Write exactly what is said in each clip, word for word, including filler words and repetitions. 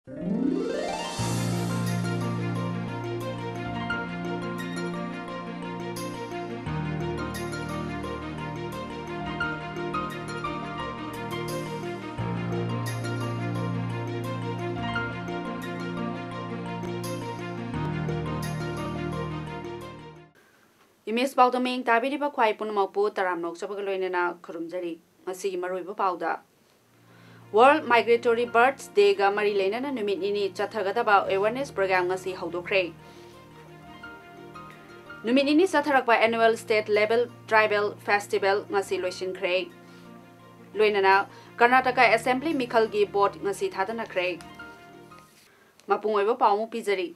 Image ꯄꯥꯎꯗ ꯃꯤꯠꯌꯦꯡ ꯇꯥꯕꯤꯔꯤꯕ ꯈ꯭ꯋꯥꯏ ꯄꯨꯝꯅꯃꯛꯄꯨ ꯇꯔꯥꯝꯅ ꯑꯣꯛꯆꯕꯒ ꯂꯣꯏꯅꯅ ꯈꯨꯔꯨꯝꯖꯔꯤ꯫ ꯉꯁꯤꯒꯤ ꯃꯔꯨꯑꯣꯏꯕ ꯄꯥꯎꯗ, World Migratory Birds Day-ꯒ ꯃꯔꯤ ꯂꯩꯅꯅ ꯅꯨꯃꯤꯠ ꯅꯤꯅꯤ ꯆꯠꯊꯒꯗꯕ awareness program ꯉꯁꯤ ꯍꯧꯗꯣꯛꯈ꯭ꯔꯦ꯫ ꯅꯨꯃꯤꯠ ꯅꯤꯅꯤ ꯆꯠꯊꯔꯛꯄ Annual State Level Tribal Festival ꯉꯁꯤ ꯂꯣꯏꯁꯤꯟꯈ꯭ꯔꯦ꯫ ꯂꯣꯏꯅꯅ ꯀꯔꯅꯥꯇꯀꯥ Assembly ꯃꯤꯈꯜꯒꯤ vote ꯉꯁꯤ ꯊꯥꯗꯅꯈ꯭ꯔꯦ꯫ ꯃꯄꯨꯡ ꯑꯣꯏꯕ ꯄꯥꯎ ꯑꯃꯨꯛ ꯄꯤꯖꯔꯤ꯫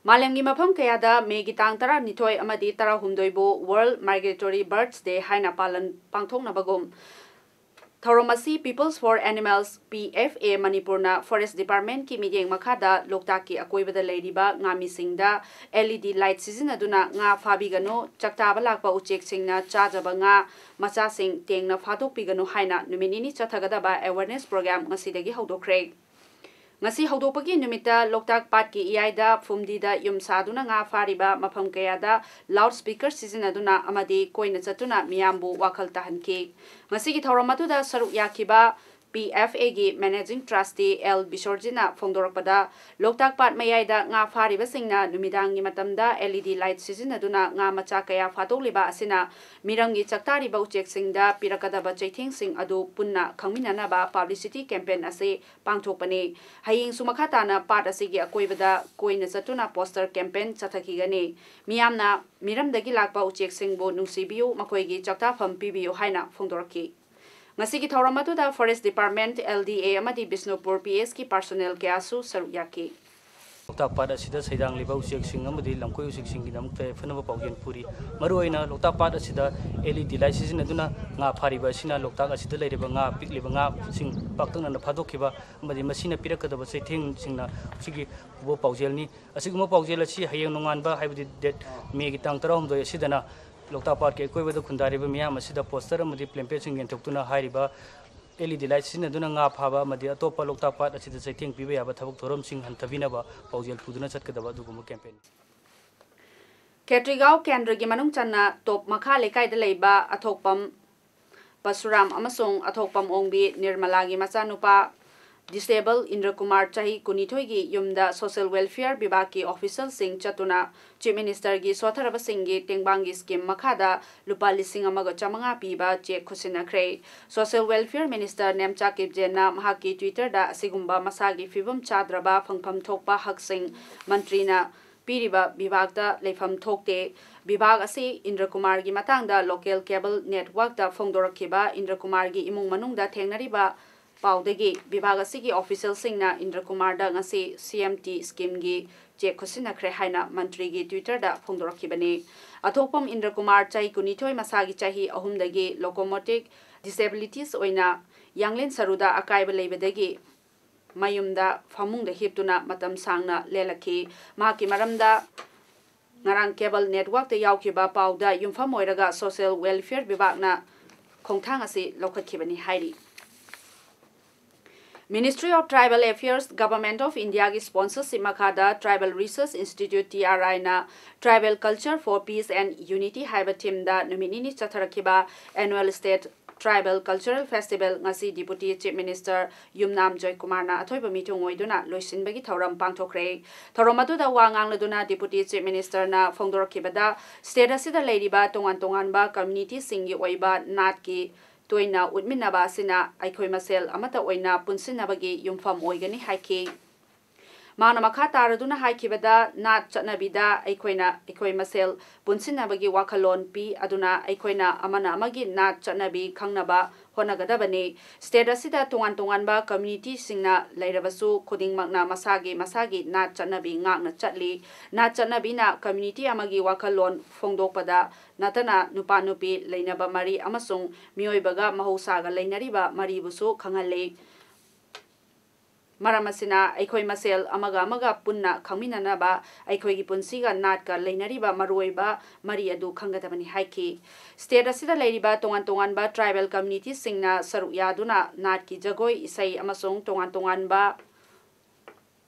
ꯃꯥꯂꯦꯝꯒꯤ ꯃꯐꯝ ꯀꯌꯥꯗ ꯃꯦꯒꯤ ꯇꯥꯡ ꯇꯔꯥꯅꯤꯊꯣꯏ ꯑꯃꯗꯤ ꯇꯔꯥꯍꯨꯝꯗꯣꯏꯕꯨ World Migratory Birds Day ꯍꯥꯏꯅ ꯄꯥꯂꯟ, ꯄꯥꯡꯊꯣꯛꯅꯕꯒꯨꯝ, ꯊꯧꯔꯝ ꯑꯁꯤ Peoples for Animals, P F A, ꯃꯅꯤꯄꯨꯔꯅ Forest Department-ꯀꯤ ꯃꯤꯠꯌꯦꯡ ꯃꯈꯥꯗ ꯂꯣꯛꯇꯥꯛꯀꯤ ꯑꯀꯣꯏꯕꯗ ꯂꯩꯔꯤꯕ ꯉꯥꯃꯤꯁꯤꯡꯗ L E D light ꯁꯤꯖꯤꯟꯅꯗꯨꯅ ꯉꯥ ꯐꯥꯕꯤꯒꯅꯨ, ꯆꯥꯛꯇꯥꯕ ꯂꯥꯛꯄ ꯎꯆꯦꯛꯁꯤꯡꯅ ꯆꯥꯖꯕ ꯉꯥ ꯃꯆꯥꯁꯤꯡ ꯇꯦꯡꯅ ꯐꯥꯗꯣꯛꯄꯤꯒꯅꯨ ꯍꯥꯏꯅ ꯅꯨꯃꯤꯠ ꯅꯤꯅꯤ ꯆꯠꯊꯒꯗꯕ awareness program ꯉꯁꯤꯗꯒꯤ ꯍꯧꯗꯣꯛꯈ꯭ꯔꯦ꯫ ꯉꯁꯤ ꯍꯧꯗꯣꯛꯄꯒꯤ ꯅꯨꯃꯤꯠꯇ ꯂꯣꯛꯇꯥꯛ ꯄꯥꯠꯀꯤ ꯏꯌꯥꯏꯗ ꯐꯨꯝꯗꯤꯗ ꯌꯨꯝ ꯁꯥꯗꯨꯅ ꯉꯥ ꯐꯥꯔꯤꯕ ꯃꯐꯝ ꯀꯌꯥꯗ loudspeaker ꯁꯤꯖꯤꯟꯅꯗꯨꯅ ꯑꯃꯗꯤ ꯀꯣꯏꯅ ꯆꯠꯇꯨꯅ ꯃꯤꯌꯥꯝꯕꯨ ꯋꯥꯈꯜ ꯇꯥꯍꯟꯈꯤ꯫ ꯉꯁꯤꯒꯤ ꯊꯧꯔꯝ ꯑꯗꯨꯗ ꯁꯔꯨꯛ ꯌꯥꯈꯤꯕ P F A-ꯒꯤ Managing Trustee L ꯕꯤꯁꯣꯔꯖꯤꯠꯅ ꯐꯣꯡꯗꯣꯔꯛꯄꯗ, ꯂꯣꯛꯇꯥꯛ ꯄꯥꯠ ꯃꯌꯥꯏꯗ ꯉꯥ ꯐꯥꯔꯤꯕꯁꯤꯡꯅ ꯅꯨꯃꯤꯗꯥꯡꯒꯤ ꯃꯇꯝꯗ L E D light ꯁꯤꯖꯤꯟꯅꯗꯨꯅ ꯉꯥ ꯃꯆꯥ ꯀꯌꯥ ꯐꯥꯗꯣꯛꯂꯤꯕ ꯑꯁꯤꯅ ꯃꯤꯔꯝꯒꯤ ꯆꯥꯛꯇꯥꯔꯤꯕ ꯎꯆꯦꯛꯁꯤꯡꯗ ꯄꯤꯔꯛꯀꯗꯕ ꯆꯩꯊꯦꯡꯁꯤꯡ ꯑꯗꯨ ꯄꯨꯟꯅ ꯈꯪꯃꯤꯟꯅꯅꯕ publicity campaign ꯑꯁꯤ ꯄꯥꯡꯊꯣꯛꯄꯅꯤ꯫ ꯍꯌꯦꯡꯁꯨ ꯃꯈꯥ ꯇꯥꯅ ꯄꯥꯠ ꯑꯁꯤꯒꯤ ꯑꯀꯣꯏꯕꯗ ꯀꯣꯏꯅ ꯆꯠꯇꯨꯅ poster campaign ꯆꯠꯊꯈꯤꯒꯅꯤ꯫ ꯃꯤꯌꯥꯝꯅ ꯃꯤꯔꯝꯗꯒꯤ ꯂꯥꯛꯄ ꯎꯆꯦꯛꯁꯤꯡꯕꯨ ꯅꯨꯡꯁꯤꯕꯤꯌꯨ, ꯃꯈꯣꯏꯒꯤ ꯆꯥꯛꯇꯥꯐꯝ ꯄꯤꯕꯤꯌꯨ ꯍꯥꯏꯅ ꯐꯣꯡꯗꯣꯔꯛꯈꯤ꯫ ꯉꯁꯤꯒꯤ ꯊꯧꯔꯝ ꯑꯗꯨꯗ Forest Department, L D A ꯑꯃꯗꯤ ꯕꯤꯁꯅꯨꯄꯨꯔ P S-ꯀꯤ personnel ꯀꯌꯥꯁꯨ ꯁꯔꯨꯛ ꯌꯥꯈꯤ꯫ ꯂꯣꯛꯇꯥꯛ ꯄꯥꯠ ꯑꯁꯤꯗ ꯁꯩꯗꯥꯡꯂꯤꯕ ꯎꯆꯦꯛꯁꯤꯡ ꯑꯃꯗꯤ ꯂꯝꯀꯣꯏ ꯎꯆꯦꯛꯁꯤꯡꯒꯤꯗꯃꯛꯇ ꯌꯥꯏꯐꯅꯕ ꯄꯥꯎꯖꯦꯜ ꯄꯨꯔꯤ꯫ ꯃꯔꯨꯑꯣꯏꯅ ꯂꯣꯛꯇꯥꯛ ꯄꯥꯠ ꯑꯁꯤꯗ L E D light ꯁꯤꯖꯤꯟꯅꯗꯨꯅ ꯉꯥ ꯐꯥꯔꯤꯕ ꯑꯁꯤꯅ ꯂꯣꯛꯇꯥꯛ ꯑꯁꯤꯗ ꯂꯩꯔꯤꯕ ꯉꯥ, ꯄꯤꯛꯂꯤꯕ ꯉꯥꯁꯤꯡ ꯄꯥꯛꯇꯛꯅꯅ ꯐꯥꯗꯣꯛꯈꯤꯕ ꯑꯃꯗꯤ ꯃꯁꯤꯅ ꯄꯤꯔꯛꯀꯗꯕ ꯆꯩꯊꯦꯡꯁꯤꯡꯅ ꯁꯤꯒꯤ ꯄꯨꯕ ꯄꯥꯎꯖꯦꯜꯅꯤ꯫ ꯑꯁꯤꯒꯨꯝꯕ ꯄꯥꯎꯖꯦꯜ ꯑꯁꯤ ꯍꯌꯦꯡ ꯅꯣꯡꯉꯥꯟꯕ, ꯍꯥꯏꯕꯗꯤ date, May-ꯒꯤ ꯇꯥꯡ ꯇꯔꯥꯍꯨꯝꯗꯣꯏ ꯑꯁꯤꯗꯅ ꯂꯣꯛꯇꯥꯛ ꯄꯥꯠꯀꯤ ꯑꯀꯣꯏꯕꯗ ꯈꯨꯟꯗꯥꯔꯤꯕ ꯃꯤꯌꯥꯝ ꯑꯁꯤꯗ poster ꯑꯃꯗꯤ pamphlet-ꯁꯤꯡ ꯌꯦꯟꯊꯣꯛꯇꯨꯅ ꯍꯥꯏꯔꯤꯕ ꯑꯦꯜ ꯏ ꯗꯤ ꯂꯥꯏꯠ ꯁꯤꯖꯤꯟꯅꯗꯨꯅ ꯉꯥ ꯐꯥꯕ ꯑꯃꯗꯤ ꯑꯇꯣꯞꯄ ꯂꯣꯛꯇꯥꯛ ꯄꯥꯠ ꯑꯁꯤꯗ ꯆꯩꯊꯦꯡ ꯄꯤꯕ ꯌꯥꯕ ꯊꯕꯛ ꯊꯧꯔꯝꯁꯤꯡ ꯍꯟꯊꯕꯤꯅꯕ ꯄꯥꯎꯖꯦꯜ ꯄꯨꯗꯨꯅ ꯆꯠꯀꯗꯕ ꯑꯗꯨꯒꯨꯝꯕ ꯀꯦꯝꯄꯦꯟꯅꯤ꯫ ꯈꯦꯇ꯭ꯔꯤꯒꯥꯎ ꯀꯦꯟꯗ꯭ꯔꯒꯤ ꯃꯅꯨꯡ ꯆꯟꯅ ꯇꯣꯞ ꯃꯈꯥ ꯂꯩꯀꯥꯏꯗ ꯂꯩꯕ ꯑꯊꯣꯛꯄꯝ ꯄꯁꯨꯔꯥꯝ ꯑꯃꯁꯨꯡ ꯑꯊꯣꯛꯄꯝ ꯑꯣꯡꯕꯤ ꯅꯤꯔꯃꯂꯥꯒꯤ ꯃꯆꯥꯅꯨꯄꯥ disabled ꯏꯟꯗ꯭ꯔꯀꯨꯃꯥꯔ ꯆꯍꯤ ꯀꯨꯟꯅꯤꯊꯣꯏꯒꯤ ꯌꯨꯝꯗ social welfare ꯕꯤꯚꯥꯒꯀꯤ officialꯁꯤꯡ ꯆꯠꯇꯨꯅ Chief Ministerꯒꯤ ꯁꯣꯠꯊꯔꯕꯁꯤꯡꯒꯤ ꯇꯦꯡꯕꯥꯡꯒꯤ scheme ꯃꯈꯥꯗ ꯂꯨꯄꯥ ꯂꯤꯁꯤꯡ ꯑꯃꯒ ꯆꯥꯃꯉꯥ ꯄꯤꯕ cheque ꯈꯨꯠꯁꯤꯟꯅꯈ꯭ꯔꯦ꯫ Social Welfare Minister Nemcha ꯀꯤꯞꯖꯦꯟꯅ ꯃꯍꯥꯛꯀꯤ Twitterꯗ ꯑꯁꯤꯒꯨꯝꯕ ꯃꯁꯥꯒꯤ ꯐꯤꯕꯝ ꯆꯥꯗ꯭ꯔꯕ ꯐꯪꯐꯝ ꯊꯣꯛꯄ ꯍꯛꯁꯤꯡ ꯃꯟꯇ꯭ꯔꯤꯅ ꯄꯤꯔꯤꯕ ꯕꯤꯚꯥꯒꯇ ꯂꯩꯐꯝ ꯊꯣꯛꯇꯦ꯫ ꯕꯤꯚꯥꯒ ꯑꯁꯤ ꯏꯟꯗ꯭ꯔꯀꯨꯃꯥꯔꯒꯤ ꯃꯇꯥꯡꯗ local cable networkꯇ ꯐꯣꯡꯗꯣꯔꯛꯈꯤꯕ ꯏꯟꯗ꯭ꯔꯀꯨꯃꯥꯔꯒꯤ ꯏꯃꯨꯡ ꯃꯅꯨꯡꯗ ꯊꯦꯡꯅꯔꯤꯕ ꯄꯥꯎꯗꯒꯤ ꯕꯤꯚꯥꯒ ꯑꯁꯤꯒꯤ officialꯁꯤꯡꯅ ꯏꯟꯗ꯭ꯔꯀꯨꯃꯥꯔꯗ ꯉꯁꯤ C M T schemeꯒꯤ cheque ꯈꯨꯠꯁꯤꯟꯅꯈ꯭ꯔꯦ ꯍꯥꯏꯅ ꯃꯟꯇ꯭ꯔꯤꯒꯤ Twitterꯗ ꯐꯣꯡꯗꯣꯔꯛꯈꯤꯕꯅꯤ꯫ ꯑꯊꯣꯛꯄꯝ ꯏꯟꯗ꯭ꯔꯀꯨꯃꯥꯔ ꯆꯍꯤ ꯀꯨꯟꯅꯤꯊꯣꯏ ꯃꯁꯥꯒꯤ ꯆꯍꯤ ꯑꯍꯨꯝꯗꯒꯤ locomotor disabilities ꯑꯣꯏꯅ ꯌꯥꯡꯂꯦꯟ ꯁꯔꯨꯗ ꯑꯀꯥꯏꯕ ꯂꯩꯕꯗꯒꯤ ꯃꯌꯨꯝꯗ ꯐꯃꯨꯡꯗ ꯍꯤꯞꯇꯨꯅ ꯃꯇꯝ ꯁꯥꯡꯅ ꯂꯦꯜꯂꯛꯈꯤ꯫ ꯃꯍꯥꯛꯀꯤ ꯃꯔꯝꯗ ꯉꯔꯥꯡ cable networkꯇ ꯌꯥꯎꯈꯤꯕ ꯄꯥꯎꯗ ꯌꯨꯝꯐꯝ ꯑꯣꯏꯔꯒ social welfare ꯕꯤꯚꯥꯒꯅ ꯈꯣꯡꯊꯥꯡ ꯑꯁꯤ ꯂꯧꯈꯠꯈꯤꯕꯅꯤ ꯍꯥꯏꯔꯤ꯫ Ministry of Tribal Affairs, Government of Indiaꯒꯤ sponsorship ꯃꯈꯥꯗ Tribal Research Institute, T R Iꯅ Tribal Culture for Peace and Unity ꯍꯥꯏꯕ themeꯗ ꯅꯨꯃꯤꯠ ꯅꯤꯅꯤ ꯆꯠꯊꯔꯛꯈꯤꯕ annual state Tribal Cultural Festival ꯉꯁꯤ Deputy Chief Minister ꯌꯨꯝꯅꯥꯝ ꯖꯣꯏꯀꯨꯃꯥꯔꯅ ꯑꯊꯣꯏꯕ ꯃꯤꯊꯨꯡ ꯑꯣꯏꯗꯨꯅ ꯂꯣꯏꯁꯤꯟꯕꯒꯤ ꯊꯧꯔꯝ ꯄꯥꯡꯊꯣꯛꯈ꯭ꯔꯦ꯫ ꯊꯧꯔꯝ ꯑꯗꯨꯗ ꯋꯥ ꯉꯥꯡꯂꯗꯨꯅ Deputy Chief Ministerꯅ ꯐꯣꯡꯗꯣꯔꯛꯈꯤꯕꯗ, state ꯑꯁꯤꯗ ꯂꯩꯔꯤꯕ ꯇꯣꯉꯥꯟ ꯇꯣꯉꯥꯟꯕ communityꯁꯤꯡꯒꯤ ꯑꯣꯏꯕ ꯅꯥꯠꯀꯤ ꯇꯣꯏꯅ ꯎꯠꯃꯤꯟꯅꯕ ꯑꯁꯤꯅ ꯑꯩꯈꯣꯏ ꯃꯁꯦꯜ ꯑꯃꯠꯇ ꯑꯣꯏꯅ ꯄꯨꯟꯁꯤꯟꯅꯕꯒꯤ ꯌꯨꯝꯐꯝ ꯑꯣꯏꯒꯅꯤ ꯍꯥꯏꯈꯤ꯫ ꯃꯍꯥꯛꯅ ꯃꯈꯥ ꯇꯥꯔꯗꯨꯅ ꯍꯥꯏꯈꯤꯕꯗ, ꯅꯥꯠ ꯆꯠꯅꯕꯤꯗ ꯑꯩꯈꯣꯏꯅ ꯑꯩꯈꯣꯏ ꯃꯁꯦꯜ ꯄꯨꯟꯁꯤꯟꯅꯕꯒꯤ ꯋꯥꯈꯜꯂꯣꯟ ꯄꯤ, ꯑꯗꯨꯅ ꯑꯩꯈꯣꯏꯅ ꯑꯃꯅ ꯑꯃꯒꯤ ꯅꯥꯠ ꯆꯠꯅꯕꯤ ꯈꯪꯅꯕ ꯍꯣꯠꯅꯒꯗꯕꯅꯤ꯫ State ꯑꯁꯤꯗ ꯇꯣꯉꯥꯟ ꯇꯣꯉꯥꯟꯕ communityꯁꯤꯡꯅ ꯂꯩꯔꯕꯁꯨ, ꯈꯨꯗꯤꯡꯃꯛꯅ ꯃꯁꯥꯒꯤ ꯃꯁꯥꯒꯤ ꯅꯥꯠ ꯆꯠꯅꯕꯤ ꯉꯥꯛꯅ ꯆꯠꯂꯤ꯫ ꯅꯥꯠ ꯆꯠꯅꯕꯤꯅ community ꯑꯃꯒꯤ ꯋꯥꯈꯜꯂꯣꯟ ꯐꯣꯡꯗꯣꯛꯄꯗ ꯅꯠꯇꯅ ꯅꯨꯄꯥ ꯅꯨꯄꯤ ꯂꯩꯅꯕ ꯃꯔꯤ ꯑꯃꯁꯨꯡ ꯃꯤꯑꯣꯏꯕꯒ ꯃꯍꯧꯁꯥꯒ ꯂꯩꯅꯔꯤꯕ ꯃꯔꯤꯕꯨꯁꯨ ꯈꯪꯍꯜꯂꯤ꯫ ꯃꯔꯝ ꯑꯁꯤꯅ ꯑꯩꯈꯣꯏ ꯃꯁꯦꯜ ꯑꯃꯒ ꯑꯃꯒ ꯄꯨꯟꯅ ꯈꯪꯃꯤꯟꯅꯅꯕ ꯑꯩꯈꯣꯏꯒꯤ ꯄꯨꯟꯁꯤꯒ ꯅꯥꯠꯀ ꯂꯩꯅꯔꯤꯕ ꯃꯔꯨꯑꯣꯏꯕ ꯃꯔꯤ ꯑꯗꯨ ꯈꯪꯒꯗꯕꯅꯤ ꯍꯥꯏꯈꯤ꯫ State ꯑꯁꯤꯗ ꯂꯩꯔꯤꯕ ꯇꯣꯉꯥꯟ ꯇꯣꯉꯥꯟꯕ tribal communityꯁꯤꯡꯅ ꯁꯔꯨꯛ ꯌꯥꯗꯨꯅ ꯅꯥꯠꯀꯤ ꯖꯒꯣꯏ, ꯏꯁꯩ ꯑꯃꯁꯨꯡ ꯇꯣꯉꯥꯟ ꯇꯣꯉꯥꯟꯕ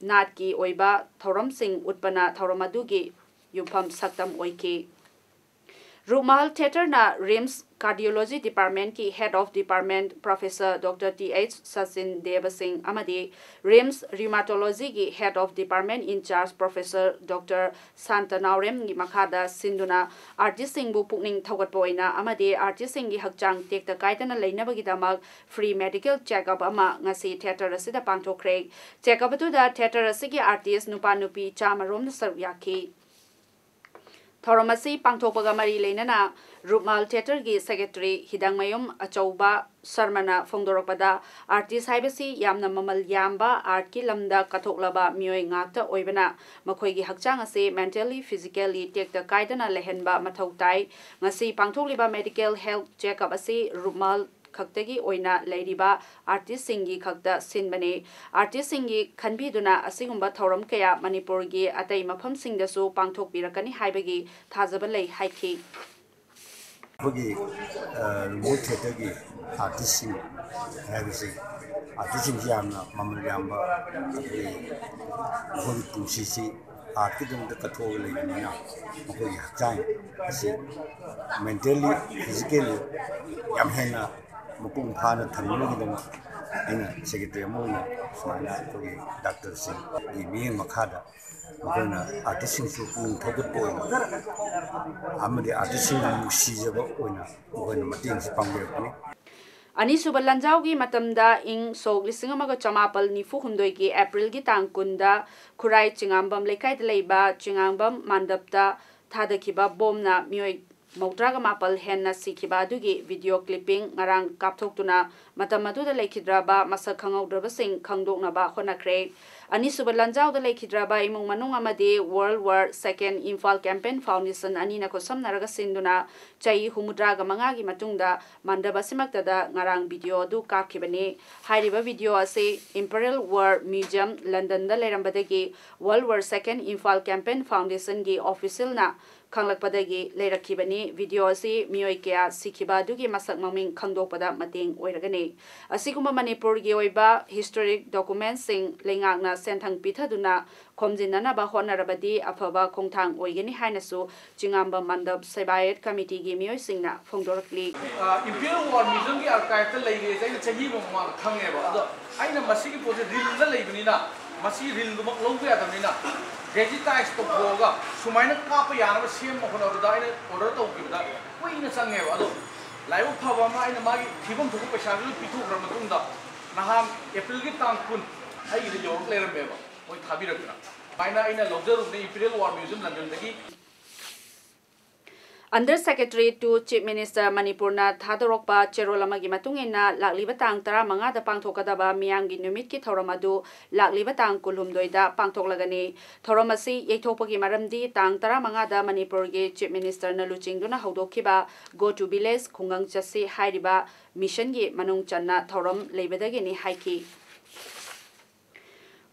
ꯅꯥꯠꯀꯤ ꯑꯣꯏꯕ ꯊꯧꯔꯝꯁꯤꯡ ꯎꯠꯄꯅ ꯊꯧꯔꯝ ꯑꯗꯨꯒꯤ ꯌꯨꯝꯐꯝ ꯁꯛꯇꯝ ꯑꯣꯏꯈꯤ꯫ ꯔꯨꯃꯥꯜ Theatreꯅ RIMS Cardiology Departmentꯀꯤ Head of Department Professor Doctor T H Sachin Deva Singh ꯑꯃꯗꯤ RIMS Rheumatologyꯒꯤ Head of Department in charge Professor Doctor Santa Naoremꯒꯤ ꯃꯈꯥꯗ ꯁꯤꯟꯗꯨꯅ artistꯁꯤꯡꯕꯨ ꯄꯨꯛꯅꯤꯡ ꯊꯧꯒꯠꯄ ꯑꯣꯏꯅ ꯑꯃꯗꯤ artistꯁꯤꯡꯒꯤ ꯍꯛꯆꯥꯡ ꯇꯦꯛꯇ ꯀꯥꯏꯗꯅ ꯂꯩꯅꯕꯒꯤꯗꯃꯛ free medical checkup ꯑꯃ ꯉꯁꯤ theatre ꯑꯁꯤꯗ ꯄꯥꯡꯊꯣꯛꯈ꯭ꯔꯦ꯫ Checkup ꯑꯗꯨꯗ theatre ꯑꯁꯤꯒꯤ artist ꯅꯨꯄꯥ ꯅꯨꯄꯤ ꯆꯥꯝꯃ ꯔꯣꯝꯅ ꯁꯔꯨꯛ ꯌꯥꯈꯤ꯫ ꯊꯧꯔꯝ ꯑꯁꯤ ꯄꯥꯡꯊꯣꯛꯄꯒ ꯃꯔꯤ ꯂꯩꯅꯅ ꯔꯨꯃꯥꯜ Theatreꯒꯤ Secretary ꯍꯤꯗꯥꯡꯃꯌꯨꯝ ꯑꯆꯧꯕ ꯁꯔꯃꯅ ꯐꯣꯡꯗꯣꯔꯛꯄꯗ, artist ꯍꯥꯏꯕꯁꯤ ꯌꯥꯝꯅ ꯃꯃꯜ ꯌꯥꯝꯕ artꯀꯤ ꯂꯝꯗ ꯀꯠꯊꯣꯛꯂꯕ ꯃꯤꯑꯣꯏ ꯉꯥꯛꯇ ꯑꯣꯏꯕꯅ, ꯃꯈꯣꯏꯒꯤ ꯍꯛꯆꯥꯡ ꯑꯁꯤ mentally, physically ꯇꯦꯛꯇ ꯀꯥꯏꯗꯅ ꯂꯩꯍꯟꯕ ꯃꯊꯧ ꯇꯥꯏ꯫ ꯉꯁꯤ ꯄꯥꯡꯊꯣꯛꯂꯤꯕ medical health checkup ꯑꯁꯤ ꯔꯨꯃꯥꯜ ꯈꯛꯇꯒꯤ ꯑꯣꯏꯅ ꯂꯩꯔꯤꯕ artistꯁꯤꯡꯒꯤ ꯈꯛꯇ ꯁꯤꯟꯕꯅꯤ꯫ Artistꯁꯤꯡꯒꯤ ꯈꯟꯕꯤꯗꯨꯅ ꯑꯁꯤꯒꯨꯝꯕ ꯊꯧꯔꯝ ꯀꯌꯥ ꯃꯅꯤꯄꯨꯔꯒꯤ ꯑꯇꯩ ꯃꯐꯝꯁꯤꯡꯗꯁꯨ ꯄꯥꯡꯊꯣꯛꯄꯤꯔꯛꯀꯅꯤ ꯍꯥꯏꯕꯒꯤ ꯊꯥꯖꯕ ꯂꯩ ꯍꯥꯏꯈꯤ꯫ ꯑꯩꯈꯣꯏꯒꯤ ꯔꯨꯃꯥꯜ Theatreꯒꯤ artistꯁꯤꯡ ꯍꯥꯏꯕꯁꯤ, artistꯁꯤꯡꯁꯤ ꯌꯥꯝꯅ ꯃꯃꯜ ꯌꯥꯝꯕ, ꯑꯩꯈꯣꯏꯒꯤ, ꯃꯈꯣꯏꯒꯤ ꯄꯨꯟꯁꯤꯁꯤ artꯀꯤꯗꯃꯛꯇ ꯀꯠꯊꯣꯛꯑꯒ ꯂꯩꯕꯅꯤꯅ, ꯃꯈꯣꯏꯒꯤ ꯍꯛꯆꯥꯡ ꯑꯁꯤ mentally, physically ꯌꯥꯝ ꯍꯦꯟꯅ ꯃꯄꯨꯡ ꯐꯥꯅ ꯊꯝꯅꯕꯒꯤꯗꯃꯛ ꯑꯩꯅ secretary ꯑꯃ ꯑꯣꯏꯅ ꯁꯨꯃꯥꯏꯅ ꯑꯩꯈꯣꯏꯒꯤ doctorꯁꯤꯡꯒꯤ ꯃꯤꯠꯌꯦꯡ ꯃꯈꯥꯗ ꯃꯈꯣꯏꯅ artistꯁꯤꯡꯁꯨ ꯄꯨꯛꯅꯤꯡ ꯊꯧꯒꯠꯄ ꯑꯣꯏꯅ ꯑꯃꯗꯤ artistꯁꯤꯡꯕꯨ ꯅꯨꯡꯁꯤꯖꯕ ꯑꯣꯏꯅ ꯃꯈꯣꯏꯅ ꯃꯇꯦꯡꯁꯨ ꯄꯥꯡꯕꯤꯔꯛꯄꯅꯤ꯫ ꯑꯅꯤꯁꯨꯕ ꯂꯥꯟꯖꯥꯎꯒꯤ ꯃꯇꯝꯗ ꯏꯪ ꯁꯣꯛ ꯂꯤꯁꯤꯡ ꯑꯃꯒ ꯆꯃꯥꯄꯜ ꯅꯤꯐꯨ ꯍꯨꯝꯗꯣꯏꯒꯤ Aprilꯒꯤ ꯇꯥꯡ ꯀꯨꯟꯗ ꯈꯨꯔꯥꯏ ꯆꯤꯉꯥꯝꯕꯝ ꯂꯩꯀꯥꯏꯗ ꯂꯩꯕ ꯆꯤꯉꯥꯝꯕꯝ ꯃꯥꯟꯗꯞꯇ ꯊꯥꯗꯈꯤꯕ ꯕꯣꯝꯅ ꯃꯤꯑꯣꯏ ꯃꯧꯗ꯭ꯔꯥꯒ ꯃꯥꯄꯜ ꯍꯦꯟꯅ ꯁꯤꯈꯤꯕ ꯑꯗꯨꯒꯤ video clipping ꯉꯔꯥꯡ ꯀꯥꯞꯊꯣꯛꯇꯨꯅ ꯃꯇꯝ ꯑꯗꯨꯗ ꯂꯩꯈꯤꯗ꯭ꯔꯕ ꯃꯁꯛ ꯈꯪꯍꯧꯗ꯭ꯔꯕꯁꯤꯡ ꯈꯪꯗꯣꯛꯅꯕ ꯍꯣꯠꯅꯈ꯭ꯔꯦ꯫ ꯑꯅꯤꯁꯨꯕ ꯂꯥꯟꯖꯥꯎꯗ ꯂꯩꯈꯤꯗ꯭ꯔꯕ ꯏꯃꯨꯡ ꯃꯅꯨꯡ ꯑꯃꯗꯤ World War Second Imphal Campaign Foundation ꯑꯅꯤꯅ ꯈꯨꯠꯁꯝꯅꯔꯒ ꯁꯤꯟꯗꯨꯅ ꯆꯍꯤ ꯍꯨꯝꯐꯨꯇꯔꯥꯒ ꯃꯉꯥꯒꯤ ꯃꯇꯨꯡꯗ ꯃꯟꯗꯞ ꯑꯁꯤꯃꯛꯇꯗ ꯉꯔꯥꯡ video ꯑꯗꯨ ꯀꯥꯞꯈꯤꯕꯅꯤ꯫ ꯍꯥꯏꯔꯤꯕ video ꯑꯁꯤ Imperial War Museum, ꯂꯟꯗꯟꯗ ꯂꯩꯔꯝꯕꯗꯒꯤ World War Second Imphal Campaign Foundationꯒꯤ officialꯅ ꯈꯪꯂꯛꯄꯗꯒꯤ ꯂꯩꯔꯛꯈꯤꯕꯅꯤ꯫ Video ꯑꯁꯤ ꯃꯤꯑꯣꯏ ꯀꯌꯥ ꯁꯤꯈꯤꯕ ꯑꯗꯨꯒꯤ ꯃꯁꯛ ꯃꯃꯤꯡ ꯈꯪꯗꯣꯛꯄꯗ ꯃꯇꯦꯡ ꯑꯣꯏꯔꯒꯅꯤ꯫ ꯑꯁꯤꯒꯨꯝꯕ ꯃꯅꯤꯄꯨꯔꯒꯤ ꯑꯣꯏꯕ historic documentsꯁꯤꯡ ꯂꯩꯉꯥꯛꯅ ꯁꯦꯟꯊꯪ ꯄꯤꯊꯗꯨꯅ ꯈꯣꯝꯖꯤꯟꯅꯅꯕ ꯍꯣꯠꯅꯔꯕꯗꯤ ꯑꯐꯕ ꯈꯣꯡꯊꯥꯡ ꯑꯣꯏꯒꯅꯤ ꯍꯥꯏꯅꯁꯨ ꯆꯤꯉꯥꯝꯕꯝ ꯃꯟꯗꯞ ꯁꯦꯕꯥꯌꯠ committeeꯒꯤ ꯃꯤꯑꯣꯏꯁꯤꯡꯅ ꯐꯣꯡꯗꯣꯔꯛꯂꯤ꯫ ꯑ, Imperial War Museumꯒꯤ archiveꯇ ꯂꯩꯔꯦꯁꯦ ꯑꯩꯅ ꯆꯍꯤ ꯑꯃ ꯃꯃꯥꯡꯗ ꯈꯪꯉꯦꯕ꯫ ꯑꯗꯣ ꯑꯩꯅ ꯃꯁꯤꯒꯤ ꯄꯣꯠꯁꯦ ꯔꯤꯜꯗ ꯂꯩꯕꯅꯤꯅ, ꯃꯁꯤ ꯔꯤꯜꯗꯨꯃꯛ ꯂꯧꯕ ꯌꯥꯗꯕꯅꯤꯅ, digitize ꯇꯧꯊꯣꯛꯑꯒ ꯁꯨꯃꯥꯏꯅ ꯀꯥꯞꯄ ꯌꯥꯅꯕ ꯁꯦꯝꯕ ꯍꯣꯠꯅꯕꯗ ꯑꯩꯅ order ꯇꯧꯈꯤꯕꯗ ꯀꯨꯏꯅ ꯆꯪꯉꯦꯕ꯫ ꯑꯗꯣ ꯂꯥꯏꯕꯛ ꯐꯕ ꯑꯃ, ꯑꯩꯅ ꯃꯥꯒꯤ ꯊꯤꯐꯝ ꯊꯣꯛꯄ ꯄꯩꯁꯥꯗꯨꯁꯨ ꯄꯤꯊꯣꯛꯈ꯭ꯔ ꯃꯇꯨꯡꯗ, ꯅꯍꯥꯟ Aprilꯒꯤ ꯇꯥꯡ ꯀꯨꯟ ꯑꯩꯒꯤꯗ ꯌꯧꯔꯛ ꯂꯩꯔꯝꯃꯦꯕ, ꯃꯣꯏ ꯊꯥꯕꯤꯔꯛꯇꯅ꯫ ꯁꯨꯃꯥꯏꯅ ꯑꯩꯅ ꯂꯧꯖꯔꯨꯕꯅꯦ Imperial War Museum ꯂꯟꯗꯟꯗꯒꯤ꯫ Under Secretary to Chief Minister ꯃꯅꯤꯄꯨꯔꯅ ꯊꯥꯗꯣꯔꯛꯄ ꯆꯦꯔꯣꯜ ꯑꯃꯒꯤ ꯃꯇꯨꯡ ꯏꯟꯅ, ꯂꯥꯛꯂꯤꯕ ꯇꯥꯡ ꯇꯔꯥꯃꯉꯥꯗ ꯄꯥꯡꯊꯣꯛꯀꯗꯕ ꯃꯤꯌꯥꯝꯒꯤ ꯅꯨꯃꯤꯠꯀꯤ ꯊꯧꯔꯝ ꯑꯗꯨ ꯂꯥꯛꯂꯤꯕ ꯇꯥꯡ ꯀꯨꯟꯍꯨꯝꯗꯣꯏꯗ ꯄꯥꯡꯊꯣꯛꯂꯒꯅꯤ꯫ ꯊꯧꯔꯝ ꯑꯁꯤ ꯌꯩꯊꯣꯛꯄꯒꯤ ꯃꯔꯝꯗꯤ, ꯇꯥꯡ ꯇꯔꯥꯃꯉꯥꯗ ꯃꯅꯤꯄꯨꯔꯒꯤ Chief Ministerꯅ ꯂꯨꯆꯤꯡꯗꯨꯅ ꯍꯧꯗꯣꯛꯈꯤꯕ Go to Village, ꯈꯨꯡꯒꯪ ꯆꯠꯁꯤ ꯍꯥꯏꯔꯤꯕ missionꯒꯤ ꯃꯅꯨꯡ ꯆꯟꯅ ꯊꯧꯔꯝ ꯂꯩꯕꯗꯒꯤꯅꯤ ꯍꯥꯏꯈꯤ꯫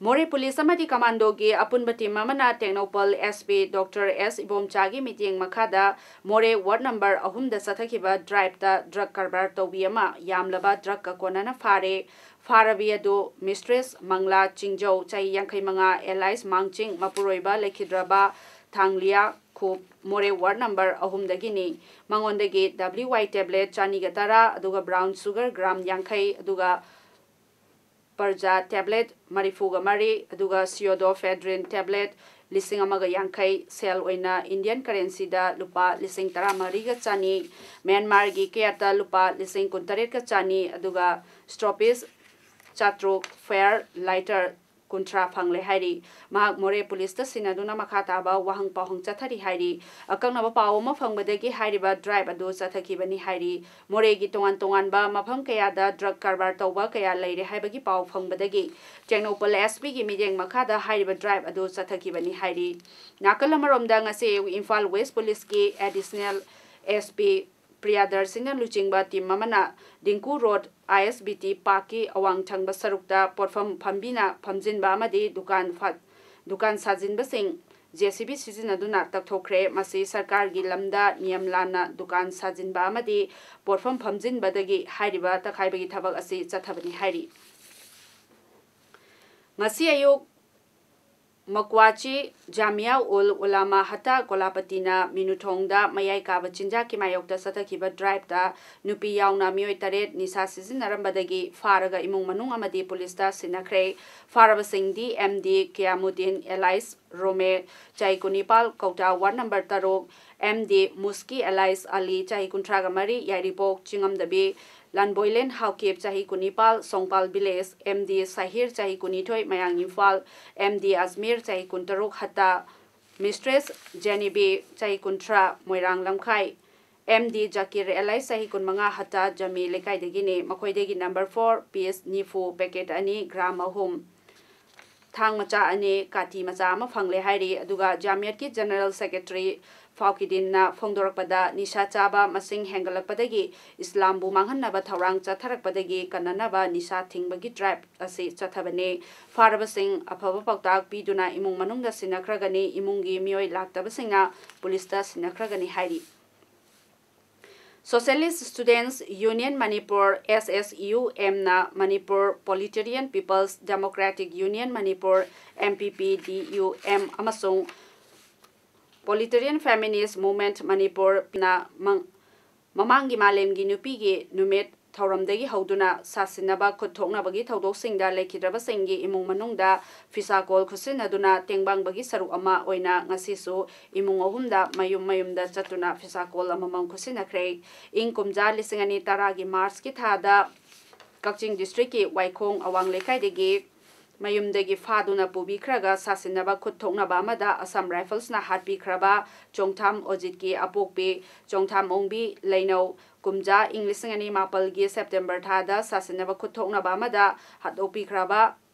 ꯃꯣꯔꯦ ꯄꯨꯂꯤꯁ ꯑꯃꯗꯤ ꯀꯃꯥꯟꯗꯣꯒꯤ ꯑꯄꯨꯟꯕ team ꯑꯃꯅ ꯇꯦꯡꯅꯧꯄꯜ SP Doctor S ꯏꯕꯣꯝꯆꯥꯒꯤ ꯃꯤꯠꯌꯦꯡ ꯃꯈꯥꯗ ꯃꯣꯔꯦ ward number ꯑꯍꯨꯝꯗ ꯆꯠꯊꯈꯤꯕ driveꯇ drug ꯀꯔꯕꯥꯔ ꯇꯧꯕꯤ ꯑꯃ ꯌꯥꯝꯂꯕ drugꯀ ꯀꯣꯟꯅꯅ ꯐꯥꯔꯦ꯫ ꯐꯥꯔꯕꯤ ꯑꯗꯨ Mistress ꯃꯪꯂꯥ ꯆꯤꯡꯖꯧ, ꯆꯍꯤ ꯌꯥꯡꯈꯩ ꯃꯉꯥ, alias ꯃꯥꯡꯆꯤꯡ, ꯃꯄꯨꯔꯣꯏꯕ ꯂꯩꯈꯤꯗ꯭ꯔꯕ ꯊꯥꯡꯂꯤꯌꯥ ꯈꯨꯞ, ꯃꯣꯔꯦ ward number ꯑꯍꯨꯝꯗꯒꯤꯅꯤ꯫ ꯃꯉꯣꯟꯗꯒꯤ WY tablet ꯆꯅꯤꯒ ꯇꯔꯥ, ꯑꯗꯨꯒ brown sugar gram ꯌꯥꯡꯈꯩ, ꯑꯗꯨꯒ ꯄ꯭ꯔꯖꯥ tablet ꯃꯔꯤꯐꯨꯒ ꯃꯔꯤ, ꯑꯗꯨꯒ pseudoephedrine tablet ꯂꯤꯁꯤꯡ ꯑꯃꯒ ꯌꯥꯡꯈꯩ, ꯁꯦꯜ ꯑꯣꯏꯅ Indian currencyꯗ ꯂꯨꯄꯥ ꯂꯤꯁꯤꯡ ꯇꯔꯥꯃꯔꯤꯒ ꯆꯅꯤ, ꯃ꯭ꯌꯥꯟꯃꯥꯔꯒꯤ ꯀ꯭ꯌꯥꯠꯇ ꯂꯨꯄꯥ ꯂꯤꯁꯤꯡ ꯀꯨꯟꯇꯔꯦꯠꯀ ꯆꯅꯤ, ꯑꯗꯨꯒ stoppish ꯆꯥꯇ꯭ꯔꯨꯛ, fire lighter ꯀꯨꯟꯊ꯭ꯔꯥ ꯐꯪꯂꯦ ꯍꯥꯏꯔꯤ꯫ ꯃꯍꯥꯛ ꯃꯣꯔꯦ ꯄꯨꯂꯤꯁꯇ ꯁꯤꯟꯅꯗꯨꯅ ꯃꯈꯥ ꯇꯥꯕ ꯋꯥꯍꯪ ꯄꯥꯎꯍꯪ ꯆꯠꯊꯔꯤ ꯍꯥꯏꯔꯤ꯫ ꯑꯀꯛꯅꯕ ꯄꯥꯎ ꯑꯃ ꯐꯪꯕꯗꯒꯤ ꯍꯥꯏꯔꯤꯕ ꯗ꯭ꯔꯥꯏꯚ ꯑꯗꯨ ꯆꯠꯊꯈꯤꯕꯅꯤ ꯍꯥꯏꯔꯤ꯫ ꯃꯣꯔꯦꯒꯤ ꯇꯣꯉꯥꯟ ꯇꯣꯉꯥꯟꯕ ꯃꯐꯝ ꯀꯌꯥꯗ ꯗ꯭ꯔꯒ ꯀꯔꯕꯥꯔ ꯇꯧꯕ ꯀꯌꯥ ꯂꯩꯔꯦ ꯍꯥꯏꯕꯒꯤ ꯄꯥꯎ ꯐꯪꯕꯗꯒꯤ ꯇꯦꯡꯅꯧꯄꯜ ꯑꯦꯁ ꯄꯤꯒꯤ ꯃꯤꯠꯌꯦꯡ ꯃꯈꯥꯗ ꯍꯥꯏꯔꯤꯕ ꯗ꯭ꯔꯥꯏꯚ ꯑꯗꯨ ꯆꯠꯊꯈꯤꯕꯅꯤ ꯍꯥꯏꯔꯤ꯫ ꯅꯥꯀꯜ ꯑꯃꯔꯣꯝꯗ ꯉꯁꯤ ꯑꯌꯨꯛ ꯏꯝꯐꯥꯜ ꯋꯦꯁ ꯄꯨꯂꯤꯁꯀꯤ ꯑꯦꯗꯤꯁꯅꯦꯜ ꯑꯦꯁ ꯄꯤ ꯄ꯭ꯔꯤꯌꯥꯗꯔꯁꯤꯅ ꯂꯨꯆꯤꯡꯕ ꯇꯤꯝ ꯑꯃꯅ ꯗꯤꯡꯀꯨ ꯔꯣꯗ ꯑꯥꯏ ꯑꯦꯁ ꯕꯤ ꯇꯤ ꯄꯥꯔꯛꯀꯤ ꯑꯋꯥꯡ ꯊꯪꯕ ꯁꯔꯨꯛꯇ ꯄꯣꯠꯐꯝ ꯐꯝꯕꯤꯅ ꯐꯝꯖꯤꯟꯕ ꯑꯃꯗꯤ ꯗꯨꯀꯥꯟ ꯐ-, ꯗꯨꯀꯥꯟ ꯁꯥꯖꯤꯟꯕꯁꯤꯡ ꯖꯦ ꯁꯤ ꯕꯤ ꯁꯤꯖꯤꯟꯅꯗꯨꯅ ꯇꯛꯊꯣꯛꯈ꯭ꯔꯦ꯫ ꯃꯁꯤ ꯁꯔꯀꯥꯔꯒꯤ ꯂꯝꯗ ꯅꯤꯌꯝ ꯂꯥꯟꯅ ꯗꯨꯀꯥꯟ ꯁꯥꯖꯤꯟꯕ ꯑꯃꯗꯤ ꯄꯣꯠꯐꯝ ꯐꯝꯖꯤꯟꯕꯗꯒꯤ ꯍꯥꯏꯔꯤꯕ ꯇꯛꯈꯥꯏꯕꯒꯤ ꯊꯕꯛ ꯑꯁꯤ ꯆꯠꯊꯕꯅꯤ ꯍꯥꯏꯔꯤ꯫ ꯉꯁꯤ ꯑꯌꯨꯛ ꯃꯀ꯭ꯋꯥꯆꯤ ꯖꯥꯃꯤꯌꯥ ꯎꯜ ꯎꯂꯥꯃꯥ ꯍꯠꯇꯥ ꯀꯣꯂꯥꯄꯇꯤꯅ ꯃꯤꯅꯨꯊꯣꯡꯗ ꯃꯌꯥꯏ ꯀꯥꯕ ꯆꯤꯟꯖꯥꯛꯀꯤ ꯃꯥꯌꯣꯛꯇ ꯆꯠꯊꯈꯤꯕ ꯗ꯭ꯔꯥꯏꯚꯇ ꯅꯨꯄꯤ ꯌꯥꯎꯅ ꯃꯤꯑꯣꯏ ꯇꯔꯦꯠ ꯅꯤꯁꯥ ꯁꯤꯖꯤꯟꯅꯔꯝꯕꯗꯒꯤ ꯐꯥꯔꯒ ꯏꯃꯨꯡ ꯃꯅꯨꯡ ꯑꯃꯗꯤ ꯄꯨꯂꯤꯁꯇ ꯁꯤꯟꯅꯈ꯭ꯔꯦ꯫ ꯐꯥꯔꯕꯁꯤꯡꯗꯤ ꯑꯦꯝ ꯗꯤ ꯀꯤꯌꯥꯃꯨꯗꯤꯟ ꯑꯦꯂꯥꯏꯁ ꯔꯣꯃꯦ, ꯆꯍꯤ ꯀꯨꯟꯅꯤꯄꯥꯜ, ꯀꯧꯇꯥ ꯋꯥꯔꯗ ꯅꯝꯕꯔ ꯇꯔꯨꯛ, ꯑꯦꯝ ꯗꯤ ꯃꯨꯁꯀꯤ ꯑꯦꯂꯥꯏꯁ ꯑꯂꯤ, ꯆꯍꯤ ꯀꯨꯟꯊ꯭ꯔꯥꯒ ꯃꯔꯤ, ꯌꯥꯏꯔꯤꯄꯣꯛ ꯆꯤꯡꯉꯝꯗꯕꯤ, ꯂꯥꯟꯕꯣꯏꯂꯦꯟ ꯍꯥꯎꯀꯤꯞ, ꯆꯍꯤ ꯀꯨꯟꯅꯤꯄꯥꯜ, ꯁꯣꯡꯄꯥꯜ ꯚꯤꯂꯦꯖ, ꯑꯦꯝ ꯗꯤ ꯁꯍꯤꯔ, ꯆꯍꯤ ꯀꯨꯟꯅꯤꯊꯣꯏ, ꯃꯌꯥꯡ ꯏꯝꯐꯥꯜ, ꯑꯦꯝ ꯗꯤ ꯑꯖꯃꯤꯔ, ꯆꯍꯤ ꯀꯨꯟꯇꯔꯨꯛ, ꯍꯠꯇꯥ, ꯃꯤꯁꯇ꯭ꯔꯦꯁ ꯖꯦꯅꯤꯕꯤ, ꯆꯍꯤ ꯀꯨꯟꯊ꯭ꯔꯥ, ꯃꯣꯏꯔꯥꯡ ꯂꯝꯈꯥꯏ, ꯑꯦꯝ ꯗꯤ ꯖꯀꯤꯔ ꯑꯦꯂꯥꯏꯁ, ꯆꯍꯤ ꯀꯨꯟꯃꯉꯥ, ꯍꯠꯇꯥ ꯖꯃꯤ ꯂꯩꯀꯥꯏꯗꯒꯤꯅꯤ꯫ ꯃꯈꯣꯏꯗꯒꯤ ꯅꯝꯕꯔ ꯐꯣꯔ, ꯄꯤꯁ ꯅꯤꯐꯨ, ꯄꯦꯀꯦꯠ ꯑꯅꯤ, ꯒ꯭ꯔꯥꯝ ꯑꯍꯨꯝ, ꯊꯥꯡ ꯃꯆꯥ ꯑꯅꯤ, ꯀꯥꯇꯤ ꯃꯆꯥ ꯑꯃ ꯐꯪꯂꯦ ꯍꯥꯏꯔꯤ꯫ ꯑꯗꯨꯒ ꯖꯥꯃꯤꯌꯠꯀꯤ ꯖꯦꯅꯔꯦꯜ ꯁꯦꯀ꯭ꯔꯦꯇꯔꯤ ꯐꯥꯎꯀꯤꯗꯤꯟꯅ ꯐꯣꯡꯗꯣꯔꯛꯄꯗ, ꯅꯤꯁꯥ ꯆꯥꯕ ꯃꯁꯤꯡ ꯍꯦꯟꯒꯠꯂꯛꯄꯗꯒꯤ ꯏꯁꯂꯥꯝꯕꯨ ꯃꯥꯡꯍꯟꯅꯕ ꯊꯧꯔꯥꯡ ꯆꯠꯊꯔꯛꯄꯗꯒꯤ ꯀꯟꯅꯅꯕ ꯅꯤꯁꯥ ꯊꯤꯡꯕꯒꯤ ꯗ꯭ꯔꯥꯏꯚ ꯑꯁꯤ ꯆꯠꯊꯕꯅꯤ꯫ ꯐꯥꯔꯕꯁꯤꯡ ꯑꯐꯕ ꯄꯥꯎꯇꯥꯛ ꯄꯤꯗꯨꯅ ꯏꯃꯨꯡ ꯃꯅꯨꯡꯗ ꯁꯤꯟꯅꯈ꯭ꯔꯒꯅꯤ꯫ ꯏꯃꯨꯡꯒꯤ ꯃꯤꯑꯣꯏ ꯂꯥꯛꯇꯕꯁꯤꯡꯅ ꯄꯨꯂꯤꯁꯇ ꯁꯤꯟꯅꯈ꯭ꯔꯒꯅꯤ ꯍꯥꯏꯔꯤ꯫ Socialist Students Union Manipur, S S U M ꯅ Manipur, Proletarian People's Democratic Union Manipur, M P P D U M, ꯑꯃꯁꯨꯡ Proletarian Feminist Movement Manipur ꯅ ꯃꯪ-, ꯃꯃꯥꯡꯒꯤ ꯃꯥꯂꯦꯝꯒꯤ ꯅꯨꯄꯤꯒꯤ ꯅꯨꯃꯤꯠ ꯊꯧꯔꯝꯗꯒꯤ ꯍꯧꯗꯨꯅ ꯁꯥꯁꯤꯟꯅꯕ ꯈꯨꯠ ꯊꯣꯛꯅꯕꯒꯤ ꯊꯧꯗꯣꯛꯁꯤꯡꯗ ꯂꯩꯈꯤꯗ꯭ꯔꯕꯁꯤꯡꯒꯤ ꯏꯃꯨꯡ ꯃꯅꯨꯡꯗ ꯐꯤꯁꯥꯀꯣꯜ ꯈꯨꯠꯁꯤꯟꯅꯗꯨꯅ ꯇꯦꯡꯕꯥꯡꯕꯒꯤ ꯁꯔꯨꯛ ꯑꯃ ꯑꯣꯏꯅ ꯉꯁꯤꯁꯨ ꯏꯃꯨꯡ ꯑꯍꯨꯝꯗ ꯃꯌꯨꯝ ꯃꯌꯨꯝꯗ ꯆꯠꯇꯨꯅ ꯐꯤꯁꯥꯀꯣꯜ ꯑꯃꯃꯝ ꯈꯨꯠꯁꯤꯟꯅꯈ꯭ꯔꯦ꯫ ꯏꯪ ꯀꯨꯝꯖꯥ ꯂꯤꯁꯤꯡ ꯑꯅꯤ ꯇꯔꯥꯒꯤ ꯃꯥꯔꯆꯀꯤ ꯊꯥꯗ ꯀꯛꯆꯤꯡ ꯗꯤꯁꯇ꯭ꯔꯤꯛꯀꯤ ꯋꯥꯏꯈꯣꯡ ꯑꯋꯥꯡ ꯂꯩꯀꯥꯏꯗꯒꯤ ꯃꯌꯨꯝꯗꯒꯤ ꯐꯥꯗꯨꯅ ꯄꯨꯕꯤꯈ꯭ꯔꯒ ꯁꯥꯁꯤꯟꯅꯕ ꯈꯨꯠ ꯊꯣꯛꯅꯕ ꯑꯃꯗ ꯑꯁꯥꯝ ꯔꯥꯏꯐꯜꯁꯅ ꯍꯥꯠꯄꯤꯈ꯭ꯔꯕ ꯆꯣꯡꯊꯥꯝ ꯑꯣꯖꯤꯠꯀꯤ ꯑꯄꯣꯛꯄꯤ ꯆꯣꯡꯊꯥꯝ ꯑꯣꯡꯕꯤ ꯂꯩꯅꯧ ꯀꯨꯝꯖꯥ ꯏꯪ ꯂꯤꯁꯤꯡ ꯑꯅꯤ ꯃꯥꯄꯜꯒꯤ ꯁꯦꯞꯇꯦꯝꯕꯔ ꯊꯥꯗ ꯁꯥꯁꯤꯟꯅꯕ ꯈꯨꯠ ꯊꯣꯛꯅꯕ ꯑꯃꯗ ꯍꯥꯠꯇꯣꯛꯄꯤꯈ꯭ꯔꯕ